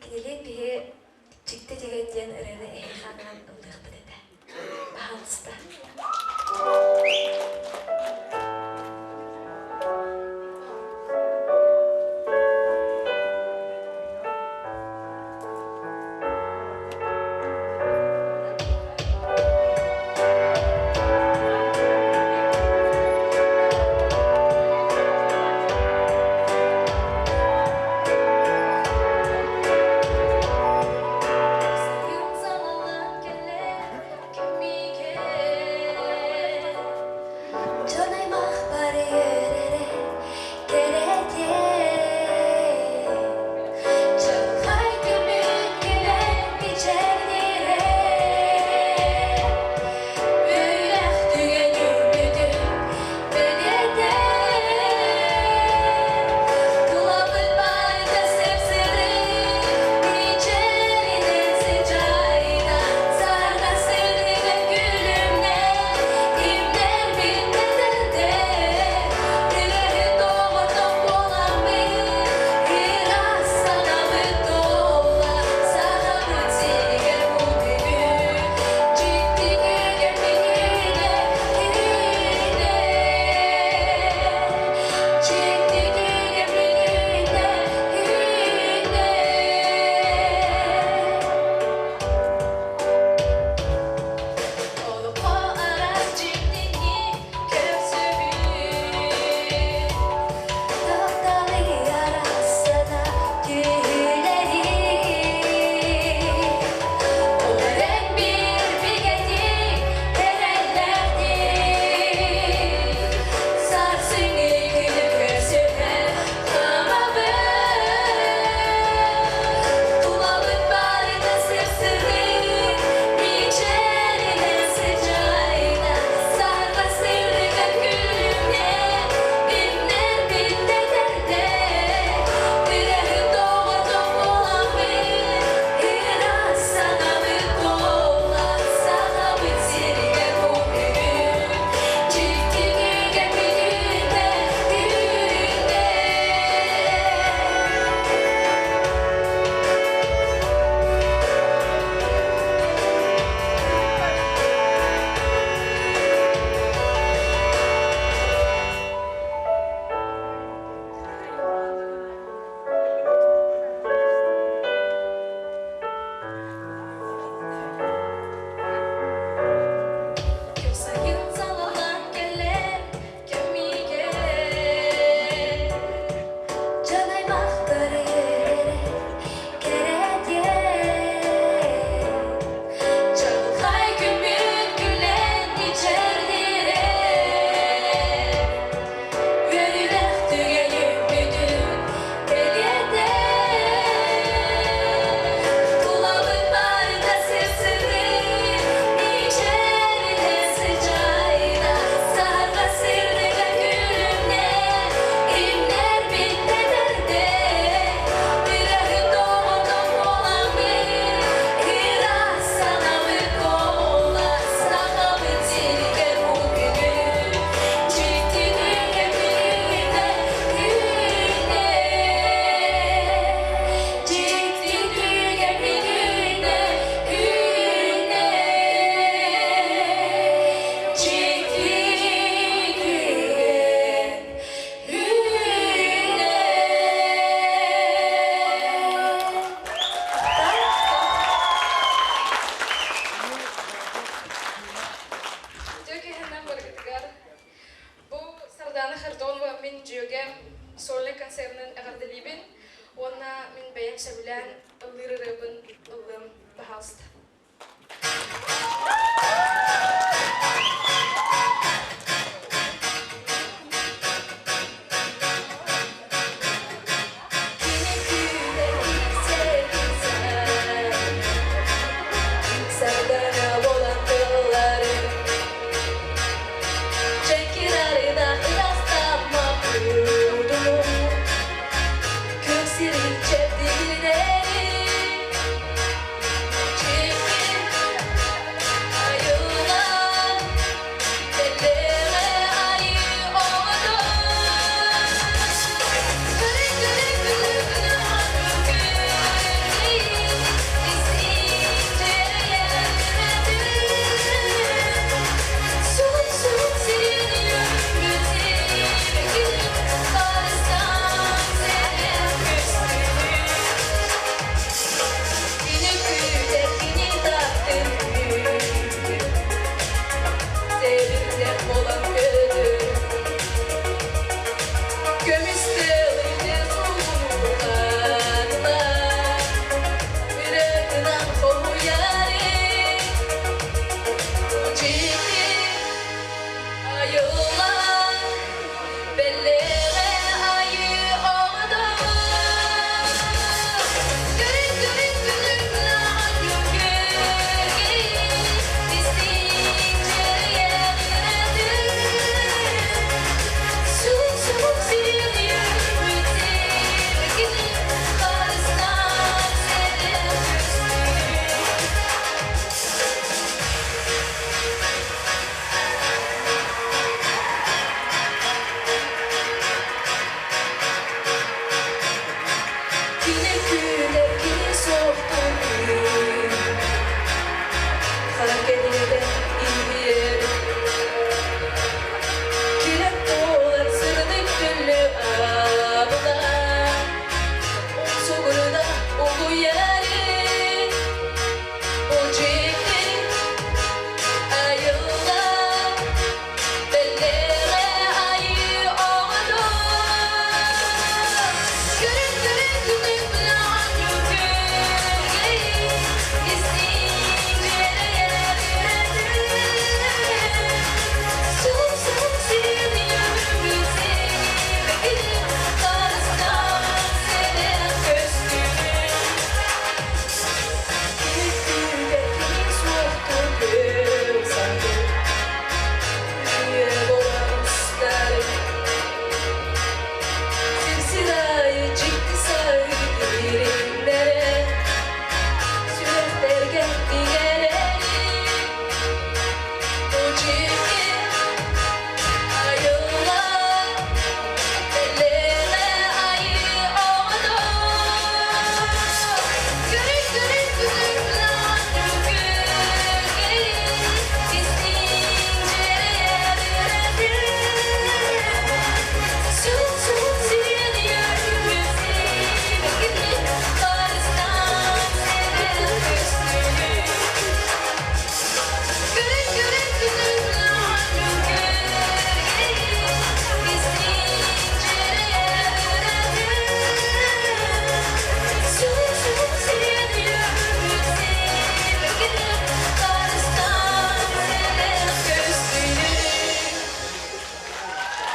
Кинилиин биһи Дьикти түгэн диэн ырыаны эһиэхэ анаан ыллыахпыт этэ. Пожалуйста. Сайын салаллан кэлэр кэмигэр Дьон аймах бары үөрэрэ кэрэтиэн Чаҕылхай көмүт күлэн мичээрдиирэ Үөрүүлээх түгэн үүммүтүн бэлиэтэ Тулабыт барыта сып-сырдык мичээринэн сыдьаайда Сарга сырдыгын күлүмнэн имнэр билбэтэрдэ Тилэри доҕордох буоламмыт ыраас санаабыт туолла Сахабыт сиригэр бу күнү дьикти күнү үүнэ Дьикти күнү үүнэ үүнэ Олоххо араас дьиктини көрсөбүн Тапталы арассана түһүүлэри Ол эрэн биир бигэтик эрэллээхтик Сарсыҥҥы күнү көрсүһэ хаамабын Тулабыт барыта сып-сырдык мичээринэн сыдьаайда Сарга сырдыгар күлүмнээн имнэр билтэтэрдэ Тирэһин доҕордох буоламмын ыраас санаабыт туолла Сахабыт сиригэр бу бүгүн дьикти түгэн бүтүүтэ үүннэ. Сайын салаллан кэлэр кэмигэр Дьон аймахтар үөрэрэ кэрэтиэн Чаҕылхай күммүт күлэн мичээрдиирэ Үөрүүлээх түгэн үүммүтүн бэлиэтэ Тулабыт барыта сып-сырдык мичээринэн сыдьаайда Саһарҕа сырдыга күлүмнээн имнэр биттэтэрдэ Тилэһин доҕордох буоламмыт ыраас санаабыт туолла Сахабыт сиригэр бу күнү дьикти түгэн үүннэ үүннэ Дьикти түгэн үүннэ үүннэ Дьикти түгэн үүннэ. Үтүө киһинэн барыгытыгар бу Сардаана Хардонова мин дьүөгэм сольнай концернын эҕэрдэлиибин уонна мин бэйэм сөбүлээн ыллыыр ырыабын ыллыам, пожалуйста. Кини күүтэр кэпсэтинсэн Сардаҥа буолан тылларын Чэкирарына ырастаммат курдук Күн сирин чэбдигирдэри.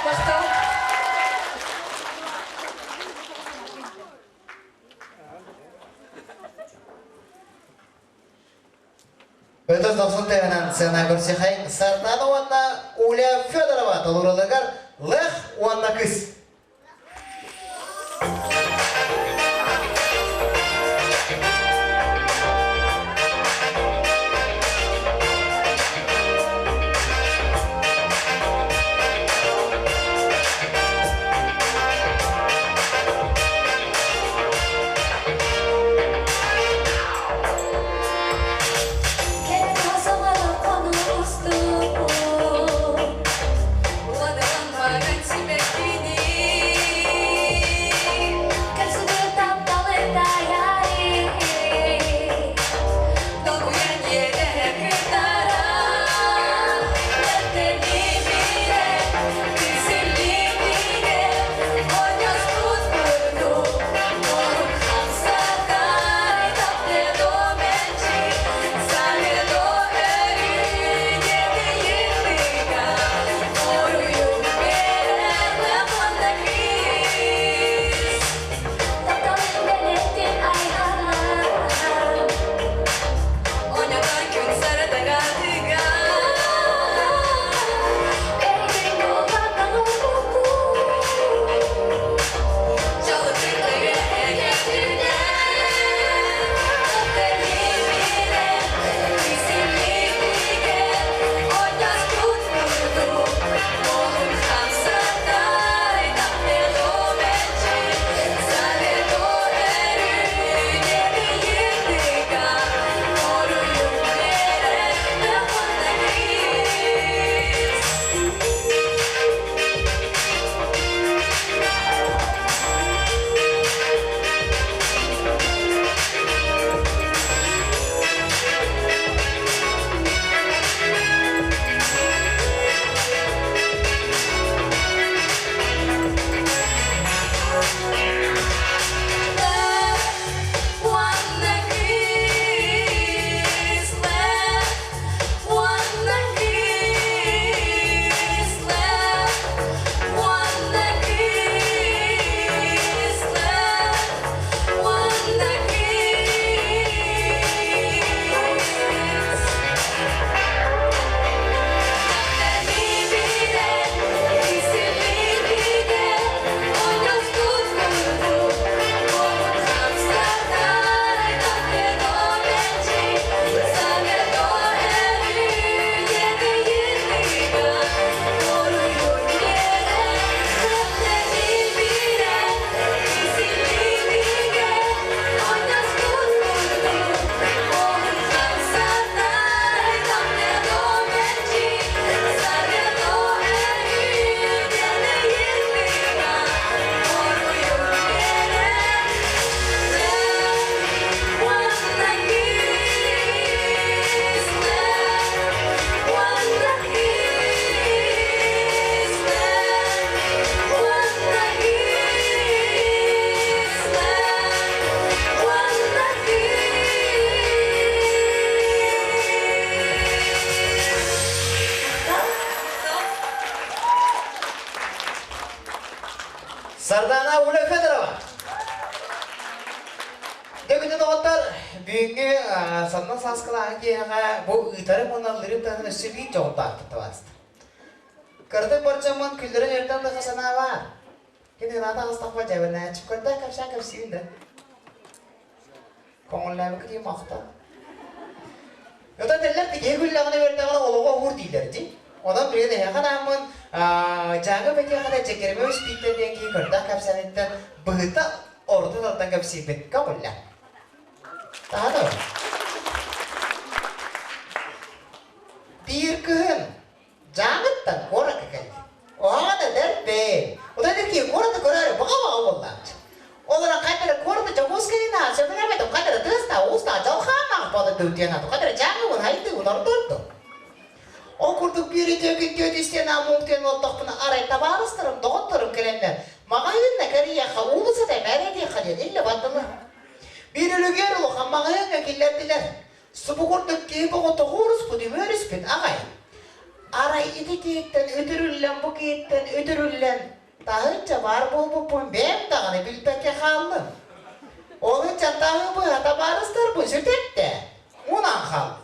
Махтал. Өтөр дохсун тыһынан сцена көрсүхэй Сардана уонна Уля Федорова толоруларыгар Лэх уонна кыс. Сардана Уля Федорова. Дөгүнү доҕоттор, бүгүҥҥү санна сааскылааһын киэһэҕэ бу ыытары уонна лырым таһынан өссө биир дьоҕурдаахпыт табаарыстар. Кырдык барчаммын күллэрин өртөн да санаа баар. Кини наата астахпа дьэбинээччи көрдөө кэпсээн кэпсиибин да. Көҥүллээбиккэ дии махтал. Өтө этэллэр киһи күллэҕинэ үөрдэҕинэ олоҕо уһуур дииллэр дии. Онон билигин эһиэхэ анааммын Дьааҥы бэтиэхэтэ Дьэкиримэ Үспииттэн диэн киһи көрдөөх кэпсээниттэн быһыта орто тылтан кэпсиирбин көҥүллэ. Таһаҕа. Биир кыһын Дьааҥыттан куоракка кэллим. Оһоҕо да бэрт Отой да киһи куораты көрөөрү баҕа-баҕа буоллааччы. Ол эрэн хайда эрэ куораты Дьокуускайынан сөбүлээбэтим, хайда эрэ тыастаах, уустаах, дьалхааннаах буолан диэн ааты, хайда эрэ Дьааҥыбын, Хайдыыбын ордордум. Ол курдук биир үтүө күн түөт истиэнэ муҥтуйан олордохпуна арай табаарыстарым, доҕотторум кэлэннэр маҕаһыынна кэрийиэххэ, уулуссата мээрийдиэххэ диэн иллэ бардылар. Биир үлүгэр улахан маҕаһыыҥҥа киллэрдилэр. Субу курдук киһи боҕото хуоруспут, үмүөрүспүт аҕай. Арай ити киһиттэн үтүрүллэн, бу киһиттэн үтүрүллэн, таһычча баар буолбуппун бэйэм даҕаны билбэккэ хааллым. Ол ыччат таһыы быһа табаарыстарбын сүтэрдэ, мунан хааллым.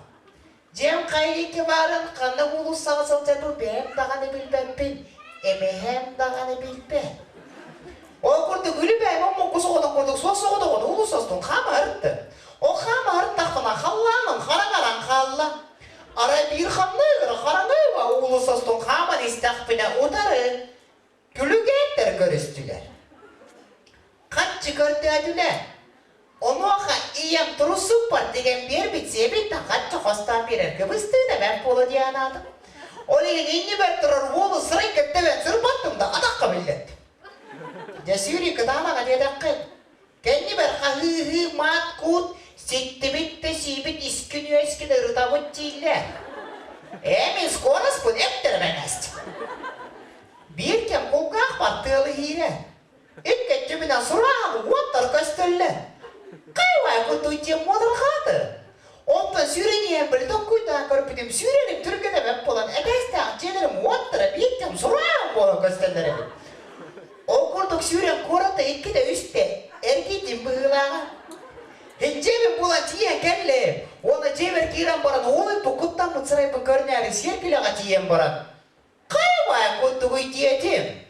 Дьиэм хайа диэки баарын, ханнык уулуссаҕа сылдьарбын бэйэм даҕаны билбэппин, эмэһэм даҕаны билбэт. Ол курдук үлүбэйим омукку соҕотох курдук суос соҕотоҕун уулуссастын хаама ырыттым. Ол хаама ырыттахпына халлааным хараҥаран хаалла. Арай биир ханныгыр хараҥыыба уулуссастын хааман истэхпинэ утары күлүгээттэр көрүстүлэр. Хаччы көрдөөтүлэр. Онуоха ийэм туруссуппар тигэн биэрбит сиэбиттэн хаччы хостоон биэрэргэ быстыыта бэрт буолуо дии санаатым. Ол иһин иннибэр турар уолу сырай көттөбөн сырбаттым да атахха биллэрдим. Дьэ сүүрүү кытаанаҕа диэтэххин. Кэннибэр хаһыы-ыһыы маат-куут ситтибит да сиибит искин-үөскин ырытабыт дииллэр. Ээ мин скороспун эптэрбэнэст. Биир кэм кулгаахпар тыал иһиирэ. Икки өттүбүнэн сурааһын уоттар көстөллөр. Хайвай кутуй диэн муодарҕааты. Онтон сүүрэн иһэн били толкуйдаан көрбүтүм сүүрэрим түргэнэ бэрт буолан этээстээх дьиэлэрим уоттара биир кэм сурааһын буолан көстөллөр эбит. Ол курдук сүүрэн куората иккитэ-үстэ эргийдим быһыылааҕа. Дьиэбин булан тиийэн кэллим. Уонна дьиэбэр киирэн баран уолуйбут куттаммыт сырайбын көрүнээри сиэркилэҕэ тиийэн баран Хайвай курдугуй диэтим.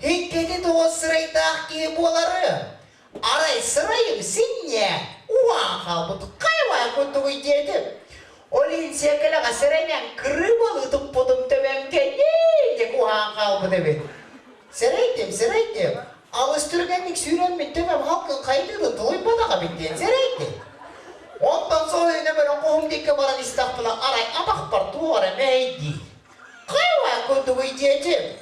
Иккити тоҕус сырайдаах киһи буоларым. Арай сырайым синньэ уһаан хаалбыт хайвай курдугуй диэтим. Ол иһин сиэркилэҕэ сэрэнэн кырыыбалыы туппутум төбөм кэнниник уһаан хаалбыт эбит. Сэрэйдим, сэрэйдим. Алыс түргэнник сүүрэммин төбөм халкын хайдыытын тулуйбатах эбит диэн сэрэйдим. Онтон соһуйан өмөрөн хоһум диэки баран истэхпинэ арай атахпар туох эрэ мэһэйдиир. Хайа курдугуй диэтим.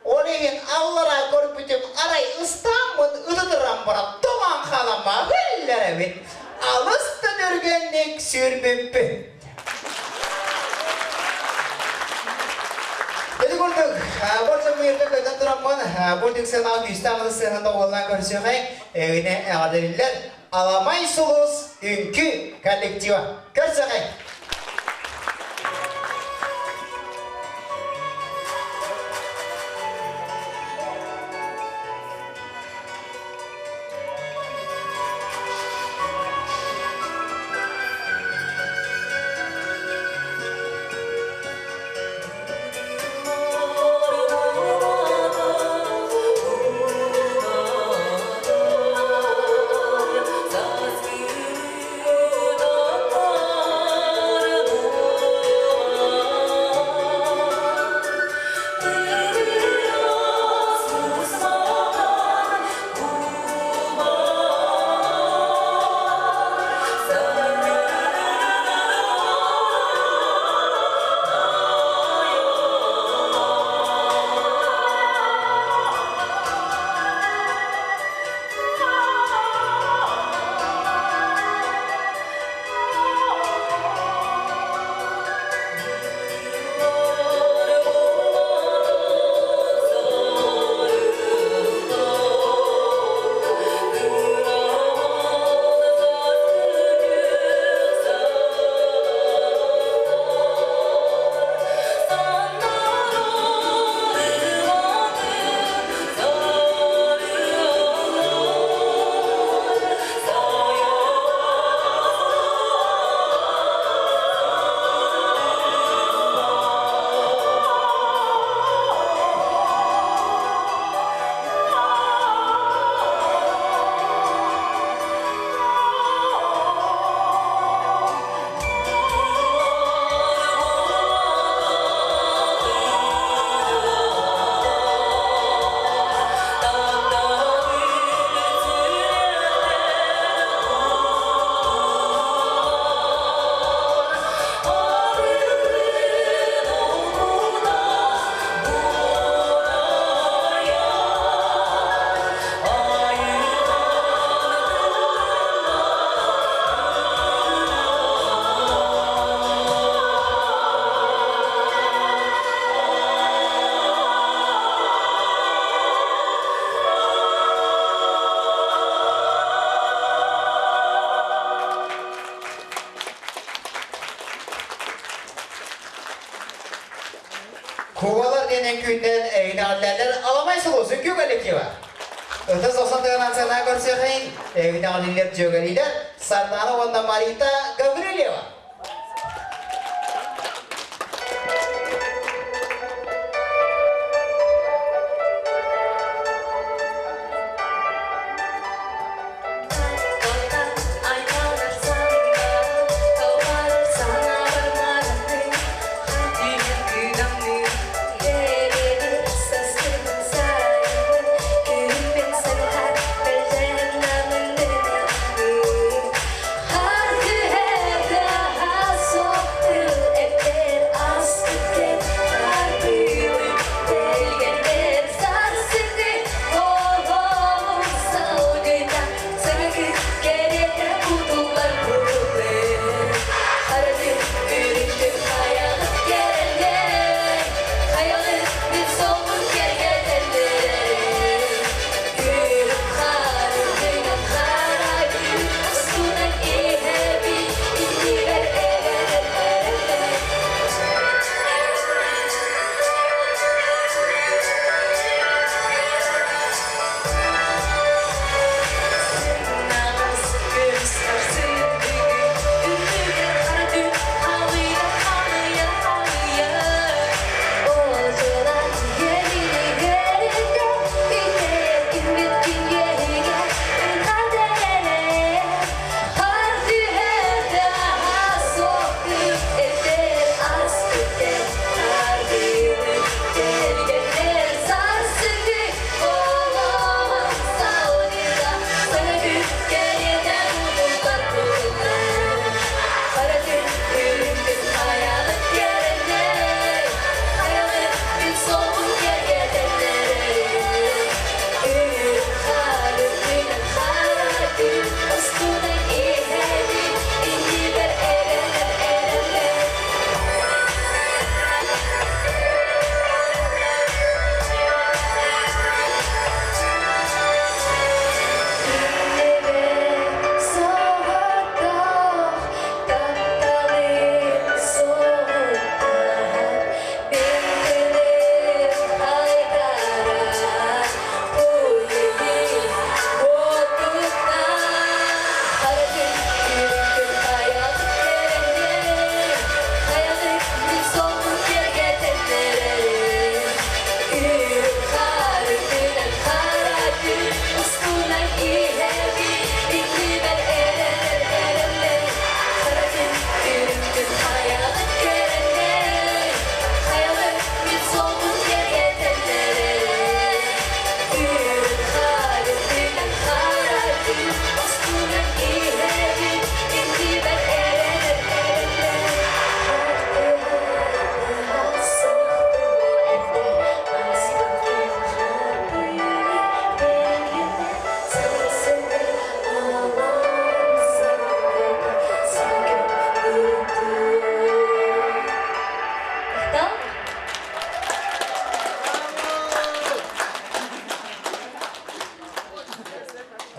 Ол иһин аллараа көрбүтүм арай ыстааммын ытытыран баран тоҥон хаалама биллэр эбит. Алыс да түргэнник сүүрбүппүн. Ити курдук, бу дьоммуйарга көтөн тураммын, бу диксынаҕа күүстээх ытыс сыанан доҕуһуоллаан көрсүөхэй, эйигини эҕэрдэлииллэр Аламай сулус үҥкүү коллектива. Көрсөҕөй! Кубалар диэн үҥкүүнэн эйнэҕэллээлэр Аламай Сулус үҥкүү коллектива. Ытыс охсон тыгынан сана көрсүөххайын эйнэҕэлиилэр дьүөгэлиилэр Сардана уонна Марита Гаврильева.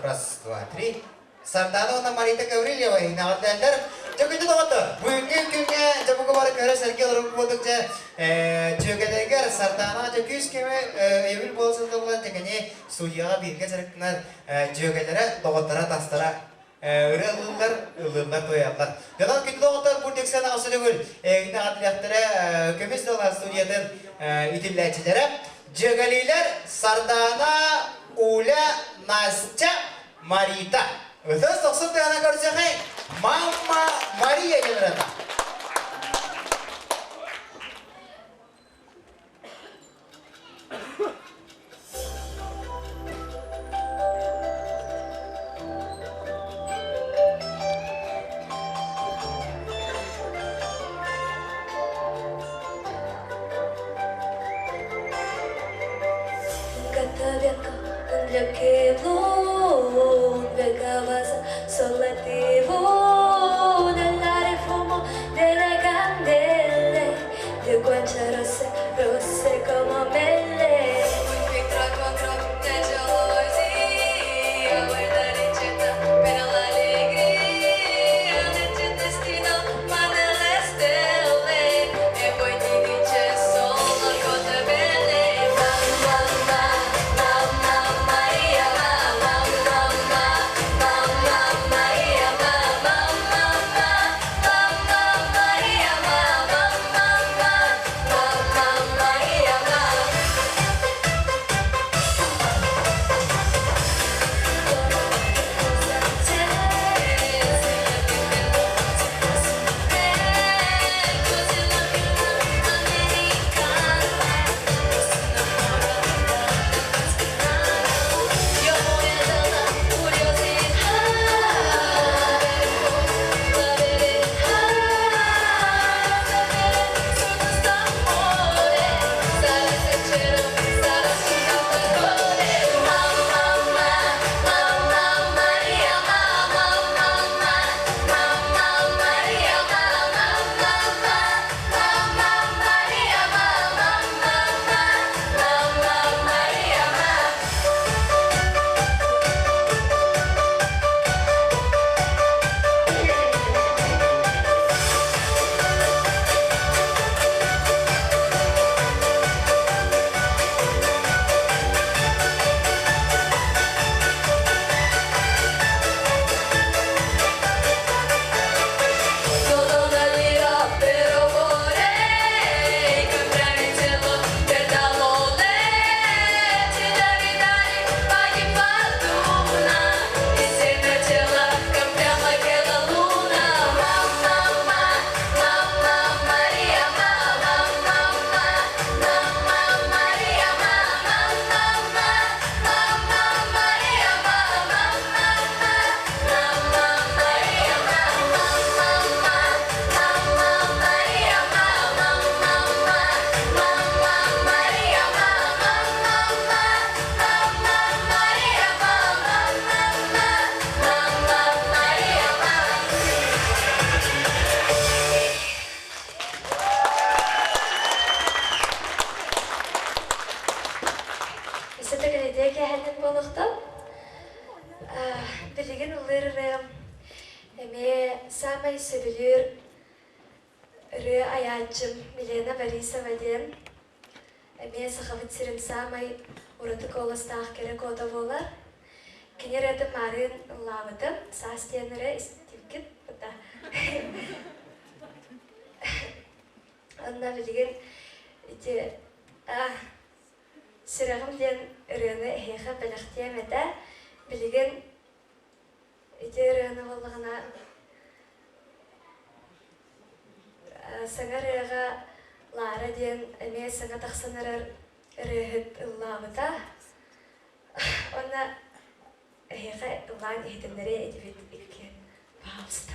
Раз, два, три. Сардана уонна Марита Гаврильева иһинэҕэрдээллэр. Дьэ күндү доҕоттор, бүгүҥҥү күҥҥэ дьэ бука бары көрө сэргэ олорор курдук дьэ дьүөгэлэригэр Сардана дьэ күүс көмө өйөбүл буола сылдьаллар дьэ кини студияҕа бииргэ дьарыктанар дьүөгэлэрэ, доҕотторо, тастара ырыа ыллыыллар, ыллыыллар, туойаллар. Дьонон күндү доҕоттор, бу Диксэн аҕыс төгүл эйигин эҕэрдэлиэхтэрэ Көмүс дала студиятын итиллээччилэрэ Дьүөгэлиилэр Сардана, Уля, Настя, Марита. Ытыс тохсун тыана көрсөхэй Мамма Мария генерата. Үтүө кэһэнин буолуохтан. Билигин ыллыыр ырыам эмиэ саамай сөбүлүүр ырыа айааччым Милена Борисова диэн эмиэ Сахабыт сирин саамай ураты куоластаах кэрэ куота буолар. Кини ырыатын маарыын ыллаабытым, саас диэн ырыа истибиккит да. Онно билигин ити Сүрэҕим диэн ырыаны эһиэхэ бэлэхтиэм этэ. Билигин ити ырыаны буоллаҕына саҥа ырыаҕа Лара диэн эмиэ саҥа тахсан эрэр ырыаһыт ыллаабыта. Уонна эһиэхэ ыллаан иһитиннэриэ этибит иккиэн. Пожалуйста.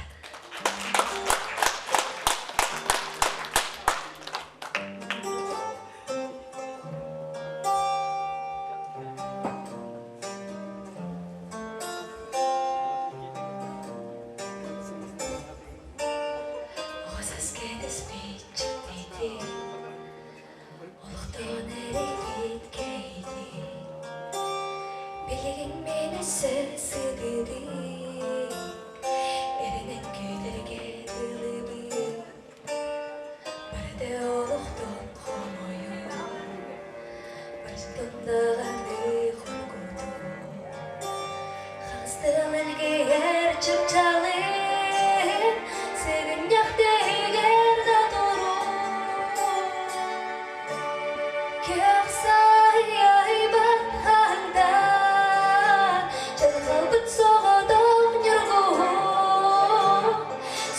Олохтон эрийбит кэйдии Билигин мин өссө сытыытыы Эрэнэн күүтэргэ дылыбын Барыта олохтон хомойон Барыттан даҕаны хоргутун Хаҥастан элгийэр чыпчаалын Сыгынньах тэһигэр да турун Күөх саайбат хаһыҥтан Дьылҕалбыт соҕотох ньургуһун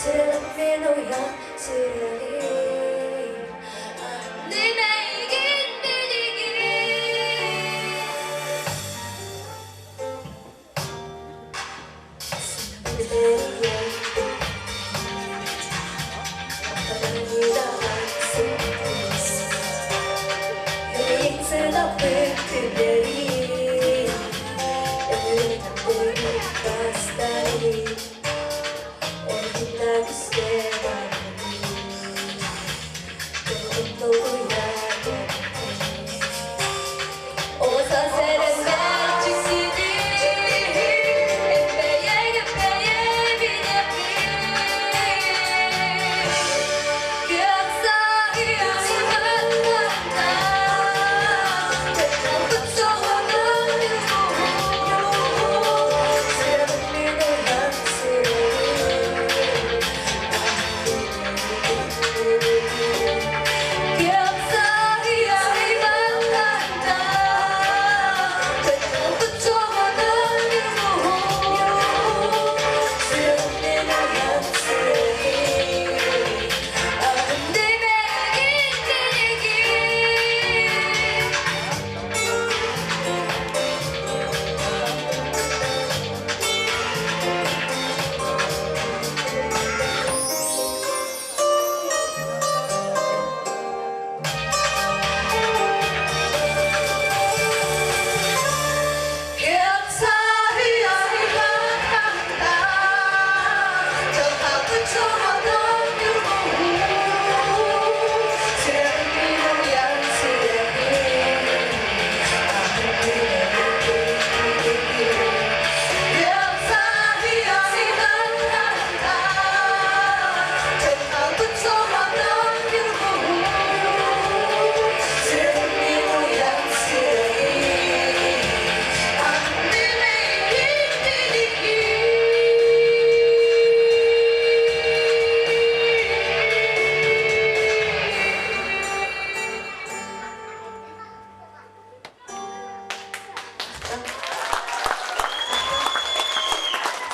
Сүрэҕим мин уйан сүрэҕим Аһынным эйигин билигин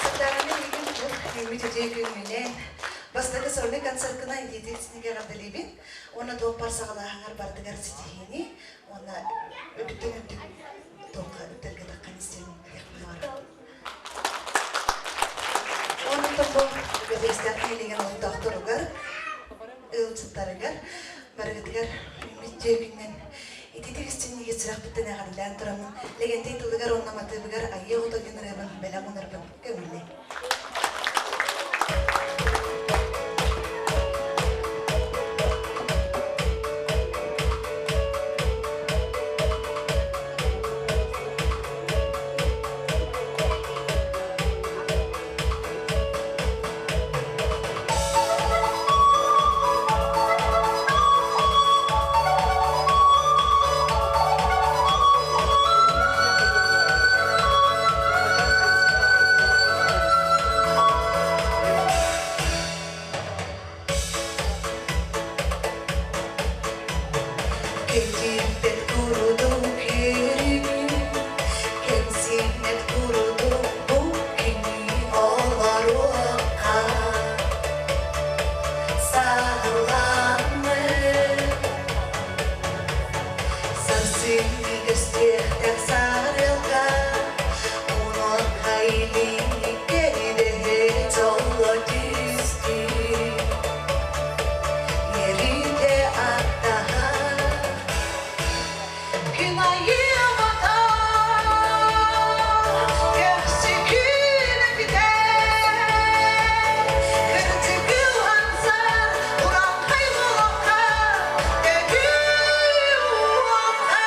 Сардаана миигин бу үүммүт үтүө күҥҥүнэн бастакы сольнай концерткына иитиитинигэр эҕэрдэлиибин уонна туох баар саҕалааһыҥар барытыгар ситиһиини уонна үрдүктэн үрдүк туохха үктэлгэ таххан истиэн диэхпин баҕарабын. Онтон бу Бэтэстээх нэһилиэгин олохтоохторугар, ыалдьыттарыгар барыгытыгар үүммүт үтүө күнүнэн ититик истиҥник сүрэхпиттэн эҕэрдэлээн тураммын Лэгэнтэй тылыгар уонна матыыбыгар Айыы оҕото диэн ырыабын бэлэх уунарбын көҥүллээ. Кэтиппэт курдук кэрини, Кэмсиммэт курдук бу кини олоруохха. Саһыллааммыт Сарсыҥҥы көстүөхтээх сарыалга, Унуохха илиҥҥи кэридэһэ дьолло түстүү. Ерите аттаһа Күн айыы аҕата, Көхсү күнэ бүтэр, Кырдьыгы уһансар Урааҥхай олоххо Төгүл уохха.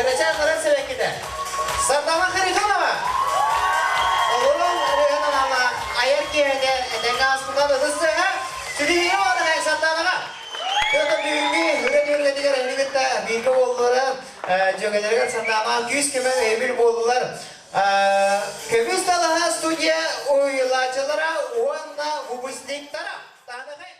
Кэрэчээн нарын сибэккитэ. Сардана Харитонова! Олорон ырыаһын аналлаах айар киэһэни этэҥҥэ ааспытынан ытыс тыаһа ситиһиини баҕарыһай Сарданаҕа! Петр бүгүҥҥү ырыа түһүлгэтигэр эһини кытта бииргэ буоллулара, дьүөгэлэригэр Сарданаҕа күүс-көмө өйөбүл буоллулар. Көмүс далаһа студия уһуйулааччылара уонна выпускниктара. Таһаныхай!